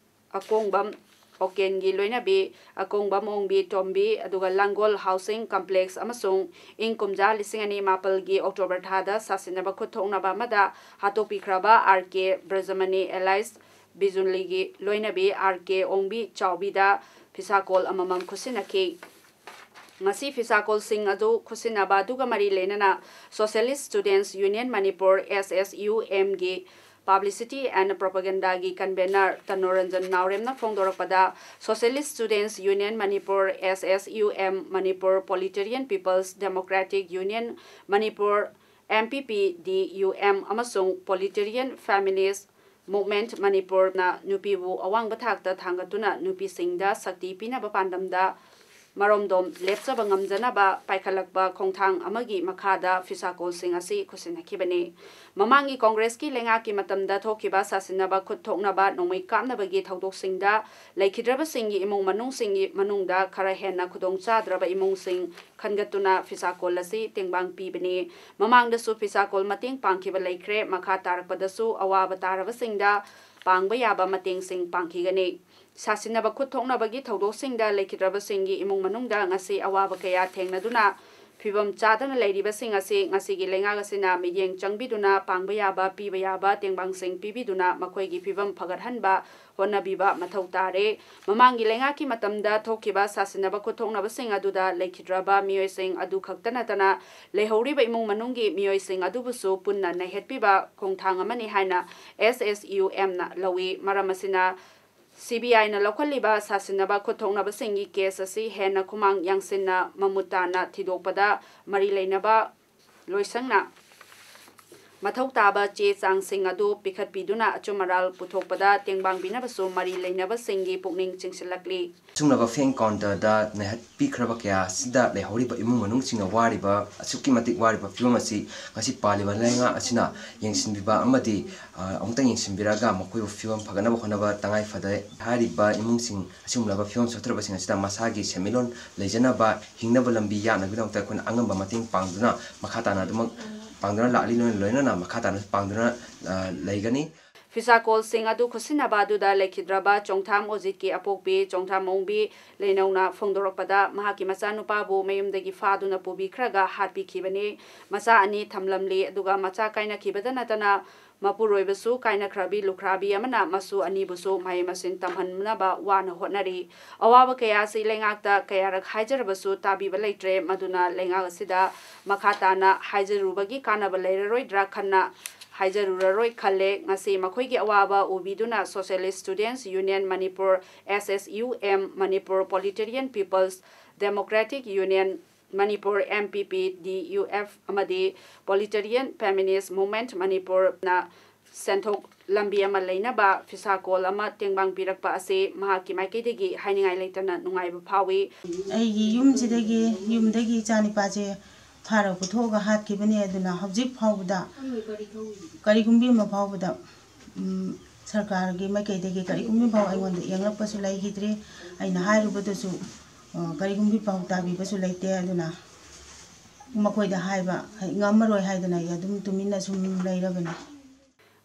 ꯑꯀꯣꯡꯕꯝ ꯑꯣꯀꯦꯟꯒꯤ ꯂꯣꯏꯅꯕꯤ ꯑꯀꯣꯡꯕꯝ ꯑꯣꯡꯕꯤ ꯇꯣꯝꯕꯤ ꯑꯗꯨꯒ ꯂꯥꯡꯒꯣꯜ ꯍꯥꯎꯁꯤꯡ ꯀꯝꯄ꯭ꯂꯦꯛꯁ ꯑꯃꯁꯨꯡ ꯏꯪ ꯀꯨꯝꯖꯥ ꯂꯤꯁꯤꯡ ꯑꯅꯤ ꯃꯥꯄꯜꯒꯤ ꯑꯣꯛꯇꯣꯕꯔ ꯊꯥꯗ ꯁꯥꯁꯤꯟꯅꯕ ꯈꯨꯠ ꯊꯣꯛꯅꯕ ꯑꯃꯗ ꯍꯥꯠꯇꯣꯛꯄꯤꯈ꯭ꯔꯕ ꯑꯥꯔ ꯀꯦ ꯕ꯭ꯔꯖꯃꯅꯤ ꯑꯦꯂꯥꯏꯁ ꯕꯤꯖꯨꯟꯂꯤꯒꯤ ꯂꯣꯏꯅꯕꯤ ꯑꯥꯔ ꯀꯦ ꯑꯣꯡꯕꯤ ꯆꯥꯎꯕꯤꯗ ꯐꯤꯁꯥꯀꯣꯜ ꯑꯃꯃꯝ ꯈꯨꯠꯁꯤꯟꯅꯈꯤ꯫ ꯉꯁꯤ ꯐꯤꯁꯥꯀꯣꯜꯁꯤꯡ ꯑꯗꯨ ꯈꯨꯠꯁꯤꯟꯅꯕ ꯑꯗꯨꯒ ꯃꯔꯤ ꯂꯩꯅꯅ Socialist Students Union Manipur, S S U M, ꯒꯤ Publicity and Propaganda ꯒꯤ convener ꯇꯅꯣꯔꯟꯖꯟ ꯅꯥꯎꯔꯦꯝꯅ ꯐꯣꯡꯗꯣꯔꯛꯄꯗ, Socialist Students Union Manipur, S S U M, Manipur Proletarian People's Democratic Union, Manipur, M P P D U M, ꯑꯃꯁꯨꯡ Proletarian Feminist Movement ꯃꯅꯤꯄꯨꯔꯅ ꯅꯨꯄꯤꯕꯨ ꯑꯋꯥꯡꯕ ꯊꯥꯛꯇ ꯊꯥꯡꯒꯠꯇꯨꯅ ꯅꯨꯄꯤꯁꯤꯡꯗ ꯁꯛꯇꯤ ꯄꯤꯅꯕ ꯄꯥꯟꯗꯝꯗ ꯃꯔꯣꯝꯗꯣꯝ ꯂꯦꯞꯆꯕ ꯉꯝꯖꯅꯕ ꯄꯥꯏꯈꯠꯂꯛꯄ ꯈꯣꯡꯊꯥꯡ ꯑꯃꯒꯤ ꯃꯈꯥꯗ ꯐꯤꯁꯥꯀꯣꯜꯁꯤꯡ ꯑꯁꯤ ꯈꯨꯠꯁꯤꯟꯅꯈꯤꯕꯅꯤ꯫ ꯃꯃꯥꯡꯒꯤ ꯀꯣꯡꯒ꯭ꯔꯦꯁꯀꯤ ꯂꯩꯉꯥꯛꯀꯤ ꯃꯇꯝꯗ ꯊꯣꯛꯈꯤꯕ ꯁꯥꯁꯤꯟꯅꯕ ꯈꯨꯠ ꯊꯣꯛꯅꯕ ꯅꯣꯡꯃꯩ ꯀꯥꯞꯅꯕꯒꯤ ꯊꯧꯗꯣꯛꯁꯤꯡꯗ ꯂꯩꯈꯤꯗ꯭ꯔꯕꯁꯤꯡꯒꯤ ꯏꯃꯨꯡ ꯃꯅꯨꯡꯁꯤꯡꯒꯤ ꯃꯅꯨꯡꯗ ꯈꯔ ꯍꯦꯟꯅ ꯈꯨꯗꯣꯡ ꯆꯥꯗ꯭ꯔꯕ ꯏꯃꯨꯡꯁꯤꯡ ꯈꯟꯒꯠꯇꯨꯅ ꯐꯤꯁꯥꯀꯣꯜ ꯑꯁꯤ ꯇꯦꯡꯕꯥꯡ ꯄꯤꯕꯅꯤ꯫ ꯃꯃꯥꯡꯗꯁꯨ ꯐꯤꯁꯥꯀꯣꯜ ꯃꯇꯦꯡ ꯄꯥꯡꯈꯤꯕ ꯂꯩꯈ꯭ꯔꯦ꯫ ꯃꯈꯥ ꯇꯥꯔꯛꯄꯗꯁꯨ ꯑꯋꯥꯕ ꯇꯥꯔꯕꯁꯤꯡꯗ ꯄꯥꯡꯕ ꯌꯥꯕ ꯃꯇꯦꯡꯁꯤꯡ ꯄꯥꯡꯈꯤꯒꯅꯤ꯫ ꯁꯥꯁꯤꯟꯅꯕ ꯈꯨꯠ ꯊꯣꯛꯅꯕꯒꯤ ꯊꯧꯗꯣꯛꯁꯤꯡꯗ ꯂꯩꯈꯤꯗ꯭ꯔꯕꯁꯤꯡꯒꯤ ꯏꯃꯨꯡ ꯃꯅꯨꯡꯗ ꯉꯁꯤ ꯑꯋꯥꯕ ꯀꯌꯥ ꯊꯦꯡꯅꯗꯨꯅ ꯐꯤꯕꯝ ꯆꯥꯗꯅ ꯂꯩꯔꯤꯕꯁꯤꯡ ꯑꯁꯤ ꯉꯁꯤꯒꯤ ꯂꯩꯉꯥꯛ ꯑꯁꯤꯅ ꯃꯤꯠꯌꯦꯡ ꯆꯪꯕꯤꯗꯨꯅ ꯄꯥꯡꯕ ꯌꯥꯕ ꯄꯤꯕ ꯌꯥꯕ ꯇꯦꯡꯕꯥꯡꯁꯤꯡ ꯄꯤꯕꯤꯗꯨꯅ ꯃꯈꯣꯏꯒꯤ ꯐꯤꯕꯝ ꯐꯒꯠꯍꯟꯕ ꯍꯣꯠꯅꯕꯤꯕ ꯃꯊꯧ ꯇꯥꯔꯦ꯫ ꯃꯃꯥꯡꯒꯤ ꯂꯩꯉꯥꯛꯀꯤ ꯃꯇꯝꯗ ꯊꯣꯛꯈꯤꯕ ꯁꯥꯁꯤꯟꯅꯕ ꯈꯨꯠ ꯊꯣꯛꯅꯕꯁꯤꯡ ꯑꯗꯨꯗ ꯂꯩꯈꯤꯗ꯭ꯔꯕ ꯃꯤꯑꯣꯏꯁꯤꯡ ꯑꯗꯨ ꯈꯛꯇ ꯅꯠꯇꯅ ꯂꯩꯍꯧꯔꯤꯕ ꯏꯃꯨꯡ ꯃꯅꯨꯡꯒꯤ ꯃꯤꯑꯣꯏꯁꯤꯡ ꯑꯗꯨꯕꯨꯁꯨ ꯄꯨꯟꯅ ꯅꯩꯍꯠꯄꯤꯕ ꯈꯣꯡꯊꯥꯡ ꯑꯃꯅꯤ ꯍꯥꯏꯅ S S U M ꯅ ꯂꯧꯏ꯫ ꯃꯔꯝ ꯑꯁꯤꯅ C B I ꯅ ꯂꯧꯈꯠꯂꯤꯕ ꯁꯥꯁꯤꯟꯅꯕ ꯈꯨꯠ ꯊꯣꯛꯅꯕꯁꯤꯡꯒꯤ ꯀꯦꯁ ꯑꯁꯤ ꯍꯦꯟꯅ ꯈꯨꯃꯥꯡ ꯌꯥꯡꯁꯤꯟꯅ ꯃꯃꯨꯠ ꯇꯥꯅ ꯊꯤꯗꯣꯛꯄꯗ ꯃꯔꯤ ꯂꯩꯅꯕ ꯂꯣꯏꯁꯪꯅ ꯃꯊꯧ ꯇꯥꯕ ꯆꯦ ꯆꯥꯡꯁꯤꯡ ꯑꯗꯨ ꯄꯤꯈꯠꯄꯤꯗꯨꯅ ꯑꯆꯨꯝ ꯑꯔꯥꯜ ꯄꯨꯊꯣꯛꯄꯗ ꯇꯦꯡꯕꯥꯡꯕꯤꯅꯕꯁꯨ ꯃꯔꯤ ꯂꯩꯅꯕꯁꯤꯡꯒꯤ ꯄꯨꯛꯅꯤꯡ ꯆꯤꯡꯁꯤꯜꯂꯛꯂꯤ꯫ ꯑꯁꯤꯒꯨꯝꯂꯕ ꯐꯦꯡ ꯀꯥꯎꯟꯇꯔꯗ ꯅꯩꯍꯠꯄꯤꯈ꯭ꯔꯕ ꯀꯌꯥ ꯑꯁꯤꯗ ꯂꯩꯍꯧꯔꯤꯕ ꯏꯃꯨꯡ ꯃꯅꯨꯡꯁꯤꯡꯅ ꯋꯥꯔꯤꯕ, ꯑꯁꯨꯛꯀꯤ ꯃꯇꯤꯛ ꯋꯥꯔꯤꯕ ꯐꯤꯕꯝ ꯑꯁꯤ ꯉꯁꯤ ꯄꯥꯜꯂꯤꯕ ꯂꯩꯉꯥꯛ ꯑꯁꯤꯅ ꯌꯦꯡꯁꯤꯟꯕꯤꯕ ꯑꯃꯗꯤ, ꯑ, ꯑꯃꯨꯛꯇꯪ ꯌꯦꯡꯁꯤꯟꯕꯤꯔꯒ ꯃꯈꯣꯏꯕꯨ ꯐꯤꯕꯝ ꯐꯒꯠꯅꯕ ꯍꯣꯠꯅꯕ ꯇꯉꯥꯏ ꯐꯗꯦ꯫ ꯍꯥꯏꯔꯤꯕ ꯏꯃꯨꯡꯁꯤꯡ ꯑꯁꯤꯒꯨꯝꯂꯕ ꯐꯤꯕꯝ ꯁꯣꯛꯊꯔꯕꯁꯤꯡ ꯑꯁꯤꯗ ꯃꯁꯥꯒꯤ ꯁꯦꯟꯃꯤꯠꯂꯣꯟ ꯂꯩꯖꯅꯕ, ꯍꯤꯡꯅꯕ ꯂꯝꯕꯤ ꯌꯥꯠꯅꯕꯒꯤꯗꯃꯛꯇ ꯑꯩꯈꯣꯏꯅ ꯑꯉꯝꯕ ꯃꯇꯦꯡ ꯄꯥꯡꯗꯨꯅ ꯃꯈꯥ ꯇꯥꯅ ꯑꯗꯨꯃꯛ ꯄꯥꯡꯗꯨꯅ ꯂꯥꯛꯂꯤ꯫ ꯂꯣꯏꯅ ꯂꯣꯏꯅꯅ ꯃꯈꯥ ꯇꯥꯅ ꯄꯥꯡꯗꯨꯅ, ꯑ, ꯂꯩꯒꯅꯤ꯫ ꯐꯤꯁꯥꯀꯣꯜꯁꯤꯡ ꯑꯗꯨ ꯈꯨꯠꯁꯤꯟꯅꯕ ꯑꯗꯨꯗ ꯂꯩꯈꯤꯗ꯭ꯔꯕ ꯆꯣꯡꯊꯥꯝ ꯑꯣꯖꯤꯠꯀꯤ ꯑꯄꯣꯛꯄꯤ ꯆꯣꯡꯊꯥꯝ ꯃꯣꯡꯕꯤ ꯂꯩꯅꯧꯅ ꯐꯣꯡꯗꯣꯔꯛꯄꯗ, ꯃꯍꯥꯛꯀꯤ ꯃꯆꯥꯅꯨꯄꯥꯕꯨ ꯃꯌꯨꯝꯗꯒꯤ ꯐꯥꯗꯨꯅ ꯄꯨꯕꯤꯈ꯭ꯔꯒ ꯍꯥꯠꯄꯤꯈꯤꯕꯅꯤ꯫ ꯃꯆꯥ ꯑꯅꯤ ꯊꯝꯂꯝꯂꯤ, ꯑꯗꯨꯒ ꯃꯆꯥ ꯀꯥꯏꯅꯈꯤꯕꯗ ꯅꯠꯇꯅ ꯃꯄꯨꯔꯣꯏꯕꯁꯨ ꯀꯥꯏꯅꯈ꯭ꯔꯕꯤ ꯂꯨꯈ꯭ꯔꯥꯕꯤ ꯑꯃꯅ ꯃꯁꯨ ꯑꯅꯤꯕꯨꯁꯨ ꯃꯍꯩ ꯃꯁꯤꯡ ꯇꯝꯍꯟꯅꯕ ꯋꯥꯅ ꯍꯣꯠꯅꯔꯤ꯫ ꯑꯋꯥꯕ ꯀꯌꯥ ꯑꯁꯤ ꯂꯩꯉꯥꯛꯇ ꯀꯌꯥꯔꯛ ꯍꯥꯏꯖꯔꯕꯁꯨ ꯇꯥꯕꯤꯕ ꯂꯩꯇ꯭ꯔꯦ꯫ ꯃꯗꯨꯅ ꯂꯩꯉꯥꯛ ꯑꯁꯤꯗ ꯃꯈꯥ ꯇꯥꯅ ꯍꯥꯏꯖꯔꯨꯕꯒꯤ ꯀꯥꯟꯅꯕ ꯂꯩꯔꯔꯣꯏꯗ꯭ꯔꯥ ꯈꯟꯅ ꯍꯥꯏꯖꯔꯨꯔꯔꯣꯏ ꯈꯜꯂꯦ꯫ ꯉꯁꯤ ꯃꯈꯣꯏꯒꯤ ꯑꯋꯥꯕ ꯎꯕꯤꯗꯨꯅ Socialist Students Union Manipur, S S U M, Manipur Proletarian People's Democratic Union, Manipur, M P P D U F, ꯑꯃꯗꯤ Proletarian Feminist Movement Manipurꯅ ꯁꯦꯟꯊꯣꯛ ꯂꯝꯕꯤ ꯑꯃ ꯂꯩꯅꯕ ꯐꯤꯁꯥꯀꯣꯜ ꯑꯃ ꯇꯦꯡꯕꯥꯡ ꯄꯤꯔꯛꯄ ꯑꯁꯤ ꯃꯍꯥꯛꯀꯤ ꯃꯥꯏꯀꯩꯗꯒꯤ ꯍꯥꯏꯅꯤꯡꯉꯥꯏ ꯂꯩꯇꯅ ꯅꯨꯡꯉꯥꯏꯕ ꯐꯥꯎꯏ꯫ ꯑꯩꯒꯤ ꯌꯨꯝꯁꯤꯗꯒꯤ, ꯌꯨꯝꯗꯒꯤ ꯏꯆꯥꯅꯤꯄꯥꯁꯦ ꯐꯥꯔꯒ ꯄꯨꯊꯣꯛꯑꯒ ꯍꯥꯠꯈꯤꯕꯅꯤ꯫ ꯑꯗꯨꯅ ꯍꯧꯖꯤꯛ ꯐꯥꯎꯕꯗ ꯀꯔꯤꯒꯨꯝꯕꯤ ꯑꯃ ꯐꯥꯎꯕꯗ, ꯎꯝ, ꯁꯔꯀꯥꯔꯒꯤ ꯃꯥꯏꯀꯩꯗꯒꯤ ꯀꯔꯤꯒꯨꯝꯕꯤ ꯐꯥꯎ ꯑꯩꯉꯣꯟꯗ ꯌꯦꯡꯂꯛꯄꯁꯨ ꯂꯩꯈꯤꯗ꯭ꯔꯤ꯫ ꯑꯩꯅ ꯍꯥꯏꯔꯨꯕꯗꯁꯨ, ꯑ, ꯀꯔꯤꯒꯨꯝꯕꯤ ꯐꯥꯎ ꯇꯥꯕꯤꯕꯁꯨ ꯂꯩꯇꯦ꯫ ꯑꯗꯨꯅ ꯃꯈꯣꯏꯗ ꯍꯥꯏꯕ ꯉꯝꯃꯔꯣꯏ ꯍꯥꯏꯗꯅ ꯑꯩ ꯑꯗꯨꯝ ꯇꯨꯃꯤꯟꯅ ꯁꯨꯝ ꯂꯩꯔꯕꯅꯤ꯫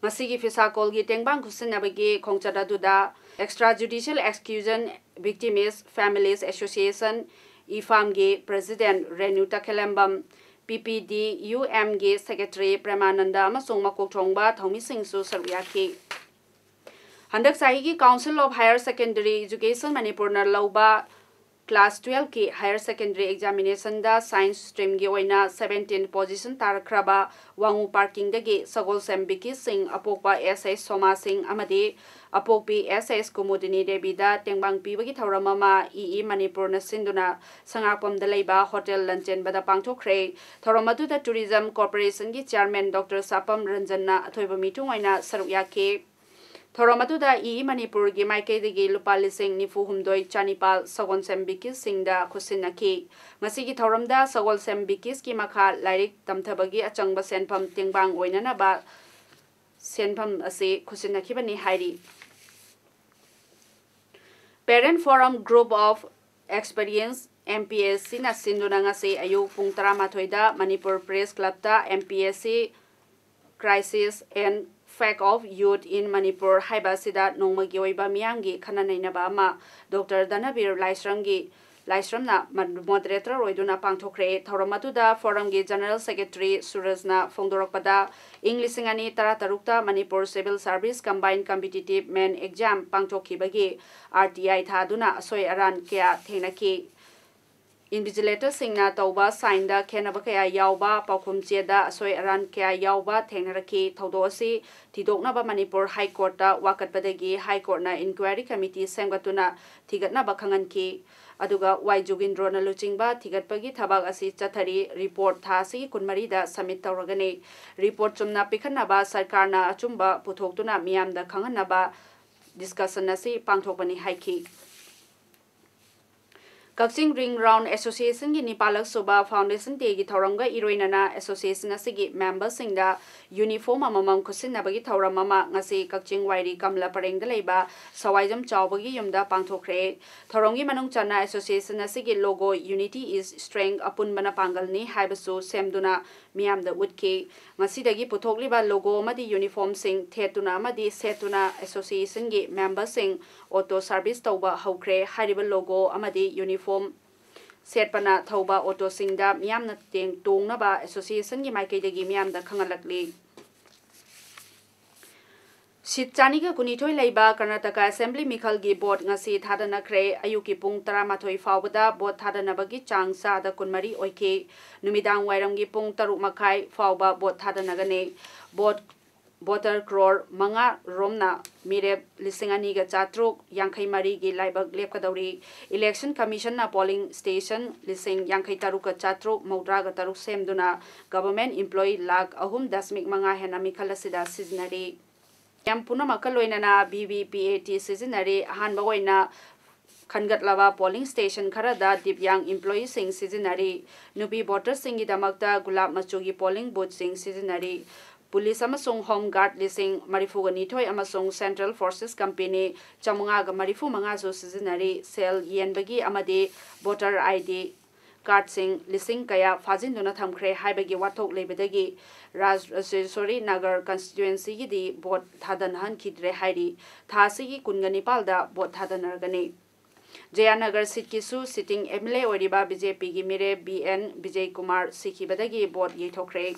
ꯉꯁꯤꯒꯤ ꯐꯤꯁꯥꯀꯣꯜꯒꯤ ꯇꯦꯡꯕꯥꯡ ꯈꯨꯠꯁꯤꯟꯅꯕꯒꯤ ꯈꯣꯡꯆꯠ ꯑꯗꯨꯗ Extrajudicial Execution Victims Families Association, ꯏꯐꯥꯝꯒꯤ President Renu ꯇꯈꯦꯂꯦꯝꯕꯝ, P P D U Mꯒꯤ Secretary ꯄ꯭ꯔꯦꯃꯥꯅꯟꯗ ꯑꯃꯁꯨꯡ ꯃꯀꯣꯛ ꯊꯣꯡꯕ ꯊꯧꯃꯤꯁꯤꯡꯁꯨ ꯁꯔꯨꯛ ꯌꯥꯈꯤ꯫ ꯍꯟꯗꯛ ꯆꯍꯤꯒꯤ Council of Higher Secondary Education ꯃꯅꯤꯄꯨꯔꯅ ꯂꯧꯕ Class twelve ꯀꯤ higher secondary examination ꯗ science stream ꯒꯤ ꯑꯣꯏꯅ seventeen position ꯇꯥꯔꯛꯈ꯭ꯔꯕ ꯋꯥꯉꯨ parking ꯗꯒꯤ ꯁꯒꯣꯜꯁꯦꯝ ꯕꯤꯀꯤꯁ ꯁꯤꯡ, ꯑꯄꯣꯛꯄ ꯑꯦꯁ ꯑꯦꯁ ꯁꯣꯃꯥ ꯁꯤꯡ ꯑꯃꯗꯤ ꯑꯄꯣꯛꯄꯤ ꯑꯦꯁ ꯑꯦꯁ ꯀꯨꯃꯨꯗꯤꯅꯤ ꯗꯦꯕꯤꯗ ꯇꯦꯡꯕꯥꯡ ꯄꯤꯕꯒꯤ ꯊꯧꯔꯝ ꯑꯃ ꯏ ꯏ ꯃꯅꯤꯄꯨꯔꯅ ꯁꯤꯟꯗꯨꯅ ꯁꯉꯥꯛꯄꯝꯗ ꯂꯩꯕ ꯍꯣꯇꯦꯜ ꯂꯟꯆꯦꯟꯕꯗ ꯄꯥꯡꯊꯣꯛꯈ꯭ꯔꯦ꯫ ꯊꯧꯔꯝ ꯑꯗꯨꯗ Tourism Corporation ꯒꯤ chairman Doctor ꯁꯥꯄꯝ ꯔꯟꯖꯟꯅ ꯑꯊꯣꯏꯕ ꯃꯤꯊꯨꯡ ꯑꯣꯏꯅ ꯁꯔꯨꯛ ꯌꯥꯈꯤ꯫ ꯊꯧꯔꯝ ꯑꯗꯨꯗ ꯏ ꯏ ꯃꯅꯤꯄꯨꯔꯒꯤ ꯃꯥꯏꯀꯩꯗꯒꯤ ꯂꯨꯄꯥ ꯂꯤꯁꯤꯡ ꯅꯤꯐꯨ ꯍꯨꯝꯗꯣꯏ ꯆꯅꯤꯄꯥꯜ ꯁꯒꯣꯜꯁꯦꯝ ꯕꯤꯀꯤꯁ ꯁꯤꯡꯗ ꯈꯨꯠꯁꯤꯟꯅꯈꯤ꯫ ꯃꯁꯤꯒꯤ ꯊꯧꯔꯝꯗ ꯁꯒꯣꯜꯁꯦꯝ ꯕꯤꯀꯤꯁꯀꯤ ꯃꯈꯥ ꯂꯥꯏꯔꯤꯛ ꯇꯝꯊꯕꯒꯤ ꯑꯆꯪꯕ ꯁꯦꯟꯐꯝ ꯇꯦꯡꯕꯥꯡ ꯑꯣꯏꯅꯅꯕ ꯁꯦꯟꯐꯝ ꯑꯁꯤ ꯈꯨꯠꯁꯤꯟꯅꯈꯤꯕꯅꯤ ꯍꯥꯏꯔꯤ꯫ Parent Forum Group of Experience, M P S C ꯅ ꯁꯤꯟꯗꯨꯅ ꯉꯁꯤ ꯑꯌꯨꯛ ꯄꯨꯡ ꯇꯔꯥꯃꯥꯊꯣꯏꯗ ꯃꯅꯤꯄꯨꯔ Press Club ꯇ M P S C Crisis and Fate of Youth in Manipur ꯍꯥꯏꯕ ꯑꯁꯤꯗ ꯅꯣꯡꯃꯒꯤ ꯑꯣꯏꯕ ꯃꯤꯌꯥꯝꯒꯤ ꯈꯟꯅ ꯅꯩꯅꯕ ꯑꯃ ꯗꯣꯛꯇꯔ ꯙꯅꯕꯤꯔ ꯂꯥꯏꯁ꯭ꯔꯝꯒꯤ, ꯂꯥꯏꯁ꯭ꯔꯝꯅ ꯃ-, moderator ꯑꯣꯏꯗꯨꯅ ꯄꯥꯡꯊꯣꯛꯈ꯭ꯔꯦ꯫ ꯊꯧꯔꯝ ꯑꯗꯨꯗ Forum ꯒꯤ General Secretary ꯁꯨꯔꯖꯅ ꯐꯣꯡꯗꯣꯔꯛꯄꯗ, ꯏꯪ ꯂꯤꯁꯤꯡ ꯑꯅꯤ ꯇꯔꯥꯇꯔꯨꯛꯇ Manipur Civil Service Combined Competitive Main Exam ꯄꯥꯡꯊꯣꯛꯈꯤꯕꯒꯤ R T I ꯊꯥꯗꯨꯅ ꯑꯁꯣꯏ ꯑꯔꯥꯟ ꯀꯌꯥ ꯊꯦꯡꯅꯈꯤ꯫ Invigilator ꯁꯤꯡꯅ ꯇꯧꯕ sign ꯗ ꯈꯦꯠꯅꯕ ꯀꯌꯥ ꯌꯥꯎꯕ, ꯄꯥꯎꯈꯨꯝ ꯆꯦꯗ ꯑꯁꯣꯏ ꯑꯔꯥꯟ ꯀꯌꯥ ꯌꯥꯎꯕ ꯊꯦꯡꯅꯔꯛꯈꯤ꯫ ꯊꯧꯗꯣꯛ ꯑꯁꯤ ꯊꯤꯗꯣꯛꯅꯕ ꯃꯅꯤꯄꯨꯔ High Court ꯇ ꯋꯥꯀꯠꯄꯗꯒꯤ High Court ꯅ inquiry committee ꯁꯦꯝꯒꯠꯇꯨꯅ ꯊꯤꯒꯠꯅꯕ ꯈꯪꯍꯟꯈꯤ꯫ ꯑꯗꯨꯒ ꯋꯥꯏ ꯖꯨꯒꯤꯟꯗ꯭ꯔꯣꯅ ꯂꯨꯆꯤꯡꯕ ꯊꯤꯒꯠꯄꯒꯤ ꯊꯕꯛ ꯑꯁꯤ ꯆꯠꯊꯔꯤ꯫ Report ꯊꯥ ꯑꯁꯤꯒꯤ ꯀꯨꯟꯃꯔꯤꯗ submit ꯇꯧꯔꯒꯅꯤ꯫ Report ꯆꯨꯝꯅ ꯄꯤꯈꯠꯅꯕ ꯁꯔꯀꯥꯔꯅ ꯑꯆꯨꯝꯕ ꯄꯨꯊꯣꯛꯇꯨꯅ ꯃꯤꯌꯥꯝꯗ ꯈꯪꯍꯟꯅꯕ discussion ꯑꯁꯤ ꯄꯥꯡꯊꯣꯛꯄꯅꯤ ꯍꯥꯏꯈꯤ꯫ ꯀꯛꯆꯤꯡ Ring Round Association ꯒꯤ ꯅꯤꯄꯥꯜꯂꯛ ꯁꯨꯕ Foundation Day ꯒꯤ ꯊꯧꯔꯝꯒ ꯏꯔꯣꯏꯅꯅ association ꯑꯁꯤꯒꯤ member ꯁꯤꯡꯗ uniform ꯑꯃꯃꯝ ꯈꯨꯠꯁꯤꯟꯅꯕꯒꯤ ꯊꯧꯔꯝ ꯑꯃ ꯉꯁꯤ ꯀꯛꯆꯤꯡ ꯋꯥꯏꯔꯤ ꯀꯃꯂꯥ ꯄꯔꯦꯡꯗ ꯂꯩꯕ ꯁꯋꯥꯏꯖꯝ ꯆꯥꯎꯕꯒꯤ ꯌꯨꯝꯗ ꯄꯥꯡꯊꯣꯛꯈ꯭ꯔꯦ꯫ ꯊꯧꯔꯝꯒꯤ ꯃꯅꯨꯡ ꯆꯟꯅ association ꯑꯁꯤꯒꯤ logo "Unity is Strength", ꯑꯄꯨꯟꯕꯅ ꯄꯥꯡꯒꯜꯅꯤ ꯍꯥꯏꯕꯁꯨ ꯁꯦꯝꯗꯨꯅ ꯃꯤꯌꯥꯝꯗ ꯎꯠꯈꯤ꯫ ꯉꯁꯤꯗꯒꯤ ꯄꯨꯊꯣꯛꯂꯤꯕ logo ꯑꯃꯗꯤ uniform ꯁꯤꯡ ꯊꯦꯠꯇꯨꯅ ꯑꯃꯗꯤ ꯁꯦꯠꯇꯨꯅ association ꯒꯤ member ꯁꯤꯡ auto service ꯇꯧꯕ ꯍꯧꯈ꯭ꯔꯦ꯫ ꯍꯥꯏꯔꯤꯕ logo ꯑꯃꯗꯤ uniform ꯁꯦꯠꯄꯅ ꯊꯧꯕ auto ꯁꯤꯡꯗ ꯃꯤꯌꯥꯝꯅ ꯇꯦꯡ-, ꯇꯣꯡꯅꯕ association ꯒꯤ ꯃꯥꯏꯀꯩꯗꯒꯤ ꯃꯤꯌꯥꯝꯗ ꯈꯪꯍꯜꯂꯛꯂꯤ꯫ ꯁꯤꯠ ꯆꯥꯅꯤꯒ ꯀꯨꯟꯅꯤꯊꯣꯏ ꯂꯩꯕ ꯀꯔꯅꯥꯇꯀꯥ ꯑꯦꯁꯦꯝꯕ꯭ꯂꯤ ꯃꯤꯈꯜꯒꯤ ꯚꯣꯠ ꯉꯁꯤ ꯊꯥꯗꯅꯈ꯭ꯔꯦ꯫ ꯑꯌꯨꯛꯀꯤ ꯄꯨꯡ ꯇꯔꯥꯃꯥꯊꯣꯏ ꯐꯥꯎꯕꯗ ꯚꯣꯠ ꯊꯥꯗꯅꯕꯒꯤ ꯆꯥꯡ ꯆꯥꯗ ꯀꯨꯟꯃꯔꯤ ꯑꯣꯏꯈꯤ꯫ ꯅꯨꯃꯤꯗꯥꯡ ꯋꯥꯏꯔꯝꯒꯤ ꯄꯨꯡ ꯇꯔꯨꯛ ꯃꯈꯥꯏ ꯐꯥꯎꯕ ꯚꯣꯠ ꯊꯥꯗꯅꯒꯅꯤ꯫ ꯚꯣꯠ ꯚꯣꯇꯔ ꯀ꯭ꯔꯣꯔ ꯃꯉꯥ ꯔꯣꯝꯅ ꯃꯤꯔꯦꯞ ꯂꯤꯁꯤꯡ ꯑꯅꯤꯒ ꯆꯥꯇ꯭ꯔꯨꯛ ꯌꯥꯡꯈꯩ ꯃꯔꯤꯒꯤ ꯂꯥꯏꯕꯛ ꯂꯦꯞꯀꯗꯧꯔꯤ꯫ ꯏꯂꯦꯛꯁꯟ ꯀꯃꯤꯁꯟꯅ ꯄꯣꯂꯤꯡ ꯁ꯭ꯇꯦꯁꯟ ꯂꯤꯁꯤꯡ ꯌꯥꯡꯈꯩ ꯇꯔꯨꯛꯀ ꯆꯥꯇ꯭ꯔꯨꯛ ꯃꯧꯗ꯭ꯔꯥꯒ ꯇꯔꯨꯛ ꯁꯦꯝꯗꯨꯅ ꯒꯚꯔꯟꯃꯦꯟꯠ ꯏꯝꯄ꯭ꯂꯣꯌꯤ ꯂꯥꯈ ꯑꯍꯨꯝ ꯗꯁꯃꯤꯛ ꯃꯉꯥ ꯍꯦꯟꯅ ꯃꯤꯈꯜ ꯑꯁꯤꯗ ꯁꯤꯖꯤꯟꯅꯔꯤ꯫ ꯃꯤꯌꯥꯝ ꯄꯨꯝꯅꯃꯛꯀ ꯂꯣꯏꯅꯅ V V P A T ꯁꯤꯖꯤꯟꯅꯔꯤ꯫ ꯑꯍꯥꯟꯕ ꯑꯣꯏꯅ ꯈꯟꯒꯠꯂꯕ ꯄꯣꯂꯤꯡ ꯁ꯭ꯇꯦꯁꯟ ꯈꯔꯗ ꯗꯤꯕ꯭ꯌꯥꯡ ꯏꯝꯄ꯭ꯂꯣꯌꯤꯁꯤꯡ ꯁꯤꯖꯤꯟꯅꯔꯤ꯫ ꯅꯨꯄꯤ ꯚꯣꯇꯔꯁꯤꯡꯒꯤꯗꯃꯛꯇ ꯒꯨꯂꯥꯞ ꯃꯆꯨꯒꯤ ꯄꯣꯂꯤꯡ ꯕꯨꯊꯁꯤꯡ ꯁꯤꯖꯤꯟꯅꯔꯤ꯫ ꯄꯨꯂꯤꯁ ꯑꯃꯁꯨꯡ ꯍꯣꯝ ꯒꯥꯔꯗ ꯂꯤꯁꯤꯡ ꯃꯔꯤꯐꯨꯒ ꯅꯤꯊꯣꯏ ꯑꯃꯁꯨꯡ ꯁꯦꯟꯇ꯭ꯔꯦꯜ ꯐꯣꯔꯁꯦꯁ ꯀꯝꯄꯦꯅꯤ ꯆꯥꯃꯉꯥꯒ ꯃꯔꯤꯐꯨ ꯃꯉꯥꯁꯨ ꯁꯤꯖꯤꯟꯅꯔꯤ꯫ ꯁꯦꯜ ꯌꯦꯟꯕꯒꯤ ꯑꯃꯗꯤ ꯚꯣꯇꯔ ꯑꯥꯏ ꯗꯤ ꯀꯥꯔꯗꯁꯤꯡ ꯂꯤꯁꯤꯡ ꯀꯌꯥ ꯐꯥꯖꯤꯟꯗꯨꯅ ꯊꯝꯈ꯭ꯔꯦ ꯍꯥꯏꯕꯒꯤ ꯋꯥꯊꯣꯛ ꯂꯩꯕꯗꯒꯤ ꯔꯥꯖ-, ꯁꯣꯔꯤ, ꯅꯒꯔ ꯀꯟꯁꯇꯤꯇ꯭ꯋꯦꯟꯁꯤꯒꯤꯗꯤ ꯚꯣꯠ ꯊꯥꯗꯅꯍꯟꯈꯤꯗ꯭ꯔꯦ ꯍꯥꯏꯔꯤ꯫ ꯊꯥ ꯑꯁꯤꯒꯤ ꯀꯨꯟꯒ ꯅꯤꯄꯥꯜꯗ ꯚꯣꯠ ꯊꯥꯗꯅꯔꯒꯅꯤ꯫ ꯖꯌꯥꯅꯒꯔ ꯁꯤꯠꯀꯤꯁꯨ ꯁꯤꯇꯤꯡ ꯑꯦꯝ ꯑꯦꯜ ꯑꯦ ꯑꯣꯏꯔꯤꯕ ꯕꯤ ꯖꯦ ꯄꯤꯒꯤ ꯃꯤꯔꯦꯞ ꯕꯤ ꯑꯦꯟ ꯕꯤꯖꯌ ꯀꯨꯃꯥꯔ ꯁꯤꯈꯤꯕꯗꯒꯤ ꯚꯣꯠ ꯌꯩꯊꯣꯛꯈ꯭ꯔꯦ꯫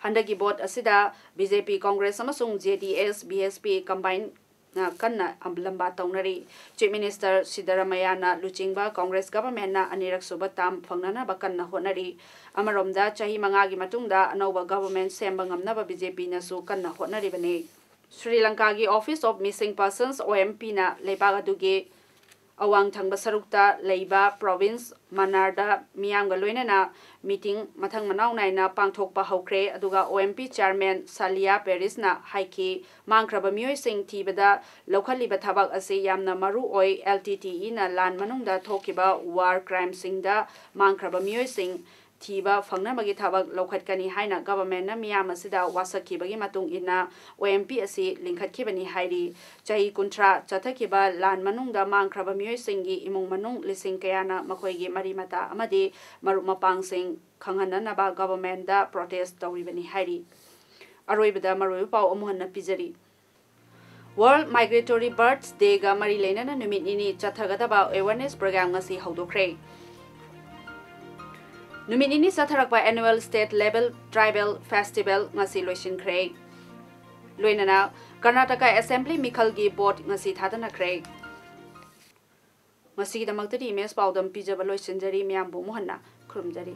ꯍꯟꯗꯛꯀꯤ ꯚꯣꯠ ꯑꯁꯤꯗ ꯕꯤ ꯖꯦ ꯄꯤ, ꯀꯣꯡꯒ꯭ꯔꯦꯁ ꯑꯃꯁꯨꯡ J D S, B S P ꯀꯝꯕꯥꯏꯟꯅ ꯀꯟꯅ ꯂꯝꯕꯥ ꯇꯧꯅꯔꯤ꯫ ꯆꯤꯐ ꯃꯤꯅꯤꯁꯇꯔ ꯁꯤꯗꯔꯃꯌꯥꯅ ꯂꯨꯆꯤꯡꯕ ꯀꯣꯡꯒ꯭ꯔꯦꯁ ꯒꯚꯔꯟꯃꯦꯟꯠꯅ ꯑꯅꯤꯔꯛ ꯁꯨꯕ ꯇꯥꯔꯝ ꯐꯪꯅꯅꯕ ꯀꯟꯅ ꯍꯣꯠꯅꯔꯤ꯫ ꯑꯃꯔꯣꯝꯗ, ꯆꯍꯤ ꯃꯉꯥꯒꯤ ꯃꯇꯨꯡꯗ ꯑꯅꯧꯕ ꯒꯚꯔꯟꯃꯦꯟꯠ ꯁꯦꯝꯕ ꯉꯝꯅꯕ ꯕꯤ ꯖꯦ ꯄꯤꯅꯁꯨ ꯀꯟꯅ ꯍꯣꯠꯅꯔꯤꯕꯅꯤ꯫ ꯁ꯭ꯔꯤ ꯂꯪꯀꯥꯒꯤ Office of Missing Persons, O M ꯄꯤꯅ ꯂꯩꯕꯥꯛ ꯑꯗꯨꯒꯤ ꯑꯋꯥꯡ ꯊꯪꯕ ꯁꯔꯨꯛꯇ ꯂꯩꯕ ꯄ꯭ꯔꯣꯚꯤꯟꯁ ꯃꯅꯥꯔꯗ ꯃꯤꯌꯥꯝꯒ ꯂꯣꯏꯅꯅ ꯃꯤꯇꯤꯡ ꯃꯊꯪ ꯃꯅꯥꯎ ꯅꯥꯏꯅ ꯄꯥꯡꯊꯣꯛꯄ ꯍꯧꯈ꯭ꯔꯦ꯫ ꯑꯗꯨꯒ ꯑꯣ ꯑꯦꯝ ꯄꯤ ꯆꯤꯌꯥꯔꯃꯦꯟ ꯁꯥꯂꯤꯌꯥ ꯄꯦꯔꯤꯁꯅ ꯍꯥꯏꯈꯤ, ꯃꯥꯡꯈ꯭ꯔꯕ ꯃꯤꯑꯣꯏꯁꯤꯡ ꯊꯤꯕꯗ ꯂꯧꯈꯠꯂꯤꯕ ꯊꯕꯛ ꯑꯁꯤ ꯌꯥꯝꯅ ꯃꯔꯨ ꯑꯣꯏ꯫ ꯑꯦꯜ ꯇꯤ ꯇꯤ ꯏꯅ ꯂꯥꯟ ꯃꯅꯨꯡꯗ ꯊꯣꯛꯈꯤꯕ ꯋꯥꯔ ꯀ꯭ꯔꯥꯏꯝꯁꯤꯡꯗ ꯃꯥꯡꯈ꯭ꯔꯕ ꯃꯤꯑꯣꯏꯁꯤꯡ ꯊꯤꯕ ꯐꯪꯅꯕꯒꯤ ꯊꯕꯛ ꯂꯧꯈꯠꯀꯅꯤ ꯍꯥꯏꯅ ꯒꯚꯔꯟꯃꯦꯟꯠꯅ ꯃꯤꯌꯥꯝ ꯑꯁꯤꯗ ꯋꯥꯁꯛꯈꯤꯕꯒꯤ ꯃꯇꯨꯡ ꯏꯟꯅ ꯑꯣ ꯑꯦꯝ ꯄꯤ ꯑꯁꯤ ꯂꯤꯡꯈꯠꯈꯤꯕꯅꯤ ꯍꯥꯏꯔꯤ꯫ ꯆꯍꯤ ꯀꯨꯟꯊ꯭ꯔꯥ ꯆꯠꯊꯈꯤꯕ ꯂꯥꯟ ꯃꯅꯨꯡꯗ ꯃꯥꯡꯈ꯭ꯔꯕ ꯃꯤꯑꯣꯏꯁꯤꯡꯒꯤ ꯏꯃꯨꯡ ꯃꯅꯨꯡ ꯂꯤꯁꯤꯡ ꯀꯌꯥꯅ ꯃꯈꯣꯏꯒꯤ ꯃꯔꯤ ꯃꯇꯥ ꯑꯃꯗꯤ ꯃꯔꯨꯞ ꯃꯄꯥꯡꯁꯤꯡ ꯈꯪꯍꯟꯅꯅꯕ ꯒꯚꯔꯟꯃꯦꯟꯠꯗ ꯄ꯭ꯔꯣꯇꯦꯁ ꯇꯧꯔꯤꯕꯅꯤ ꯍꯥꯏꯔꯤ꯫ ꯑꯔꯣꯏꯕꯗ ꯃꯔꯨꯑꯣꯏꯕ ꯄꯥꯎ ꯑꯃꯨꯛ ꯍꯟꯅ ꯄꯤꯖꯔꯤ꯫ World Migratory Birds Dayꯒ ꯃꯔꯤ ꯂꯩꯅꯅ ꯅꯨꯃꯤꯠ ꯅꯤꯅꯤ ꯆꯠꯊꯒꯗꯕ awareness program ꯉꯁꯤ ꯍꯧꯗꯣꯛꯈ꯭ꯔꯦ꯫ ꯅꯨꯃꯤꯠ ꯅꯤꯅꯤ ꯆꯠꯊꯔꯛꯄ Annual State Level Tribal Festival ꯉꯁꯤ ꯂꯣꯏꯁꯤꯟꯈ꯭ꯔꯦ꯫ ꯂꯣꯏꯅꯅ ꯀꯔꯅꯥꯇꯀꯥ ꯑꯦꯁꯦꯝꯕ꯭ꯂꯤ ꯃꯤꯈꯜꯒꯤ ꯚꯣꯠ ꯉꯁꯤ ꯊꯥꯗꯅꯈ꯭ꯔꯦ꯫ ꯉꯁꯤꯒꯤꯗꯃꯛꯇꯗꯤ ꯏꯃꯦꯖ ꯄꯥꯎꯗꯝ ꯄꯤꯖꯕ ꯂꯣꯏꯁꯤꯟꯖꯔꯤ꯫ ꯃꯌꯥꯝꯕꯨ ꯑꯃꯨꯛ ꯍꯟꯅ ꯈꯨꯔꯨꯝꯖꯔꯤ꯫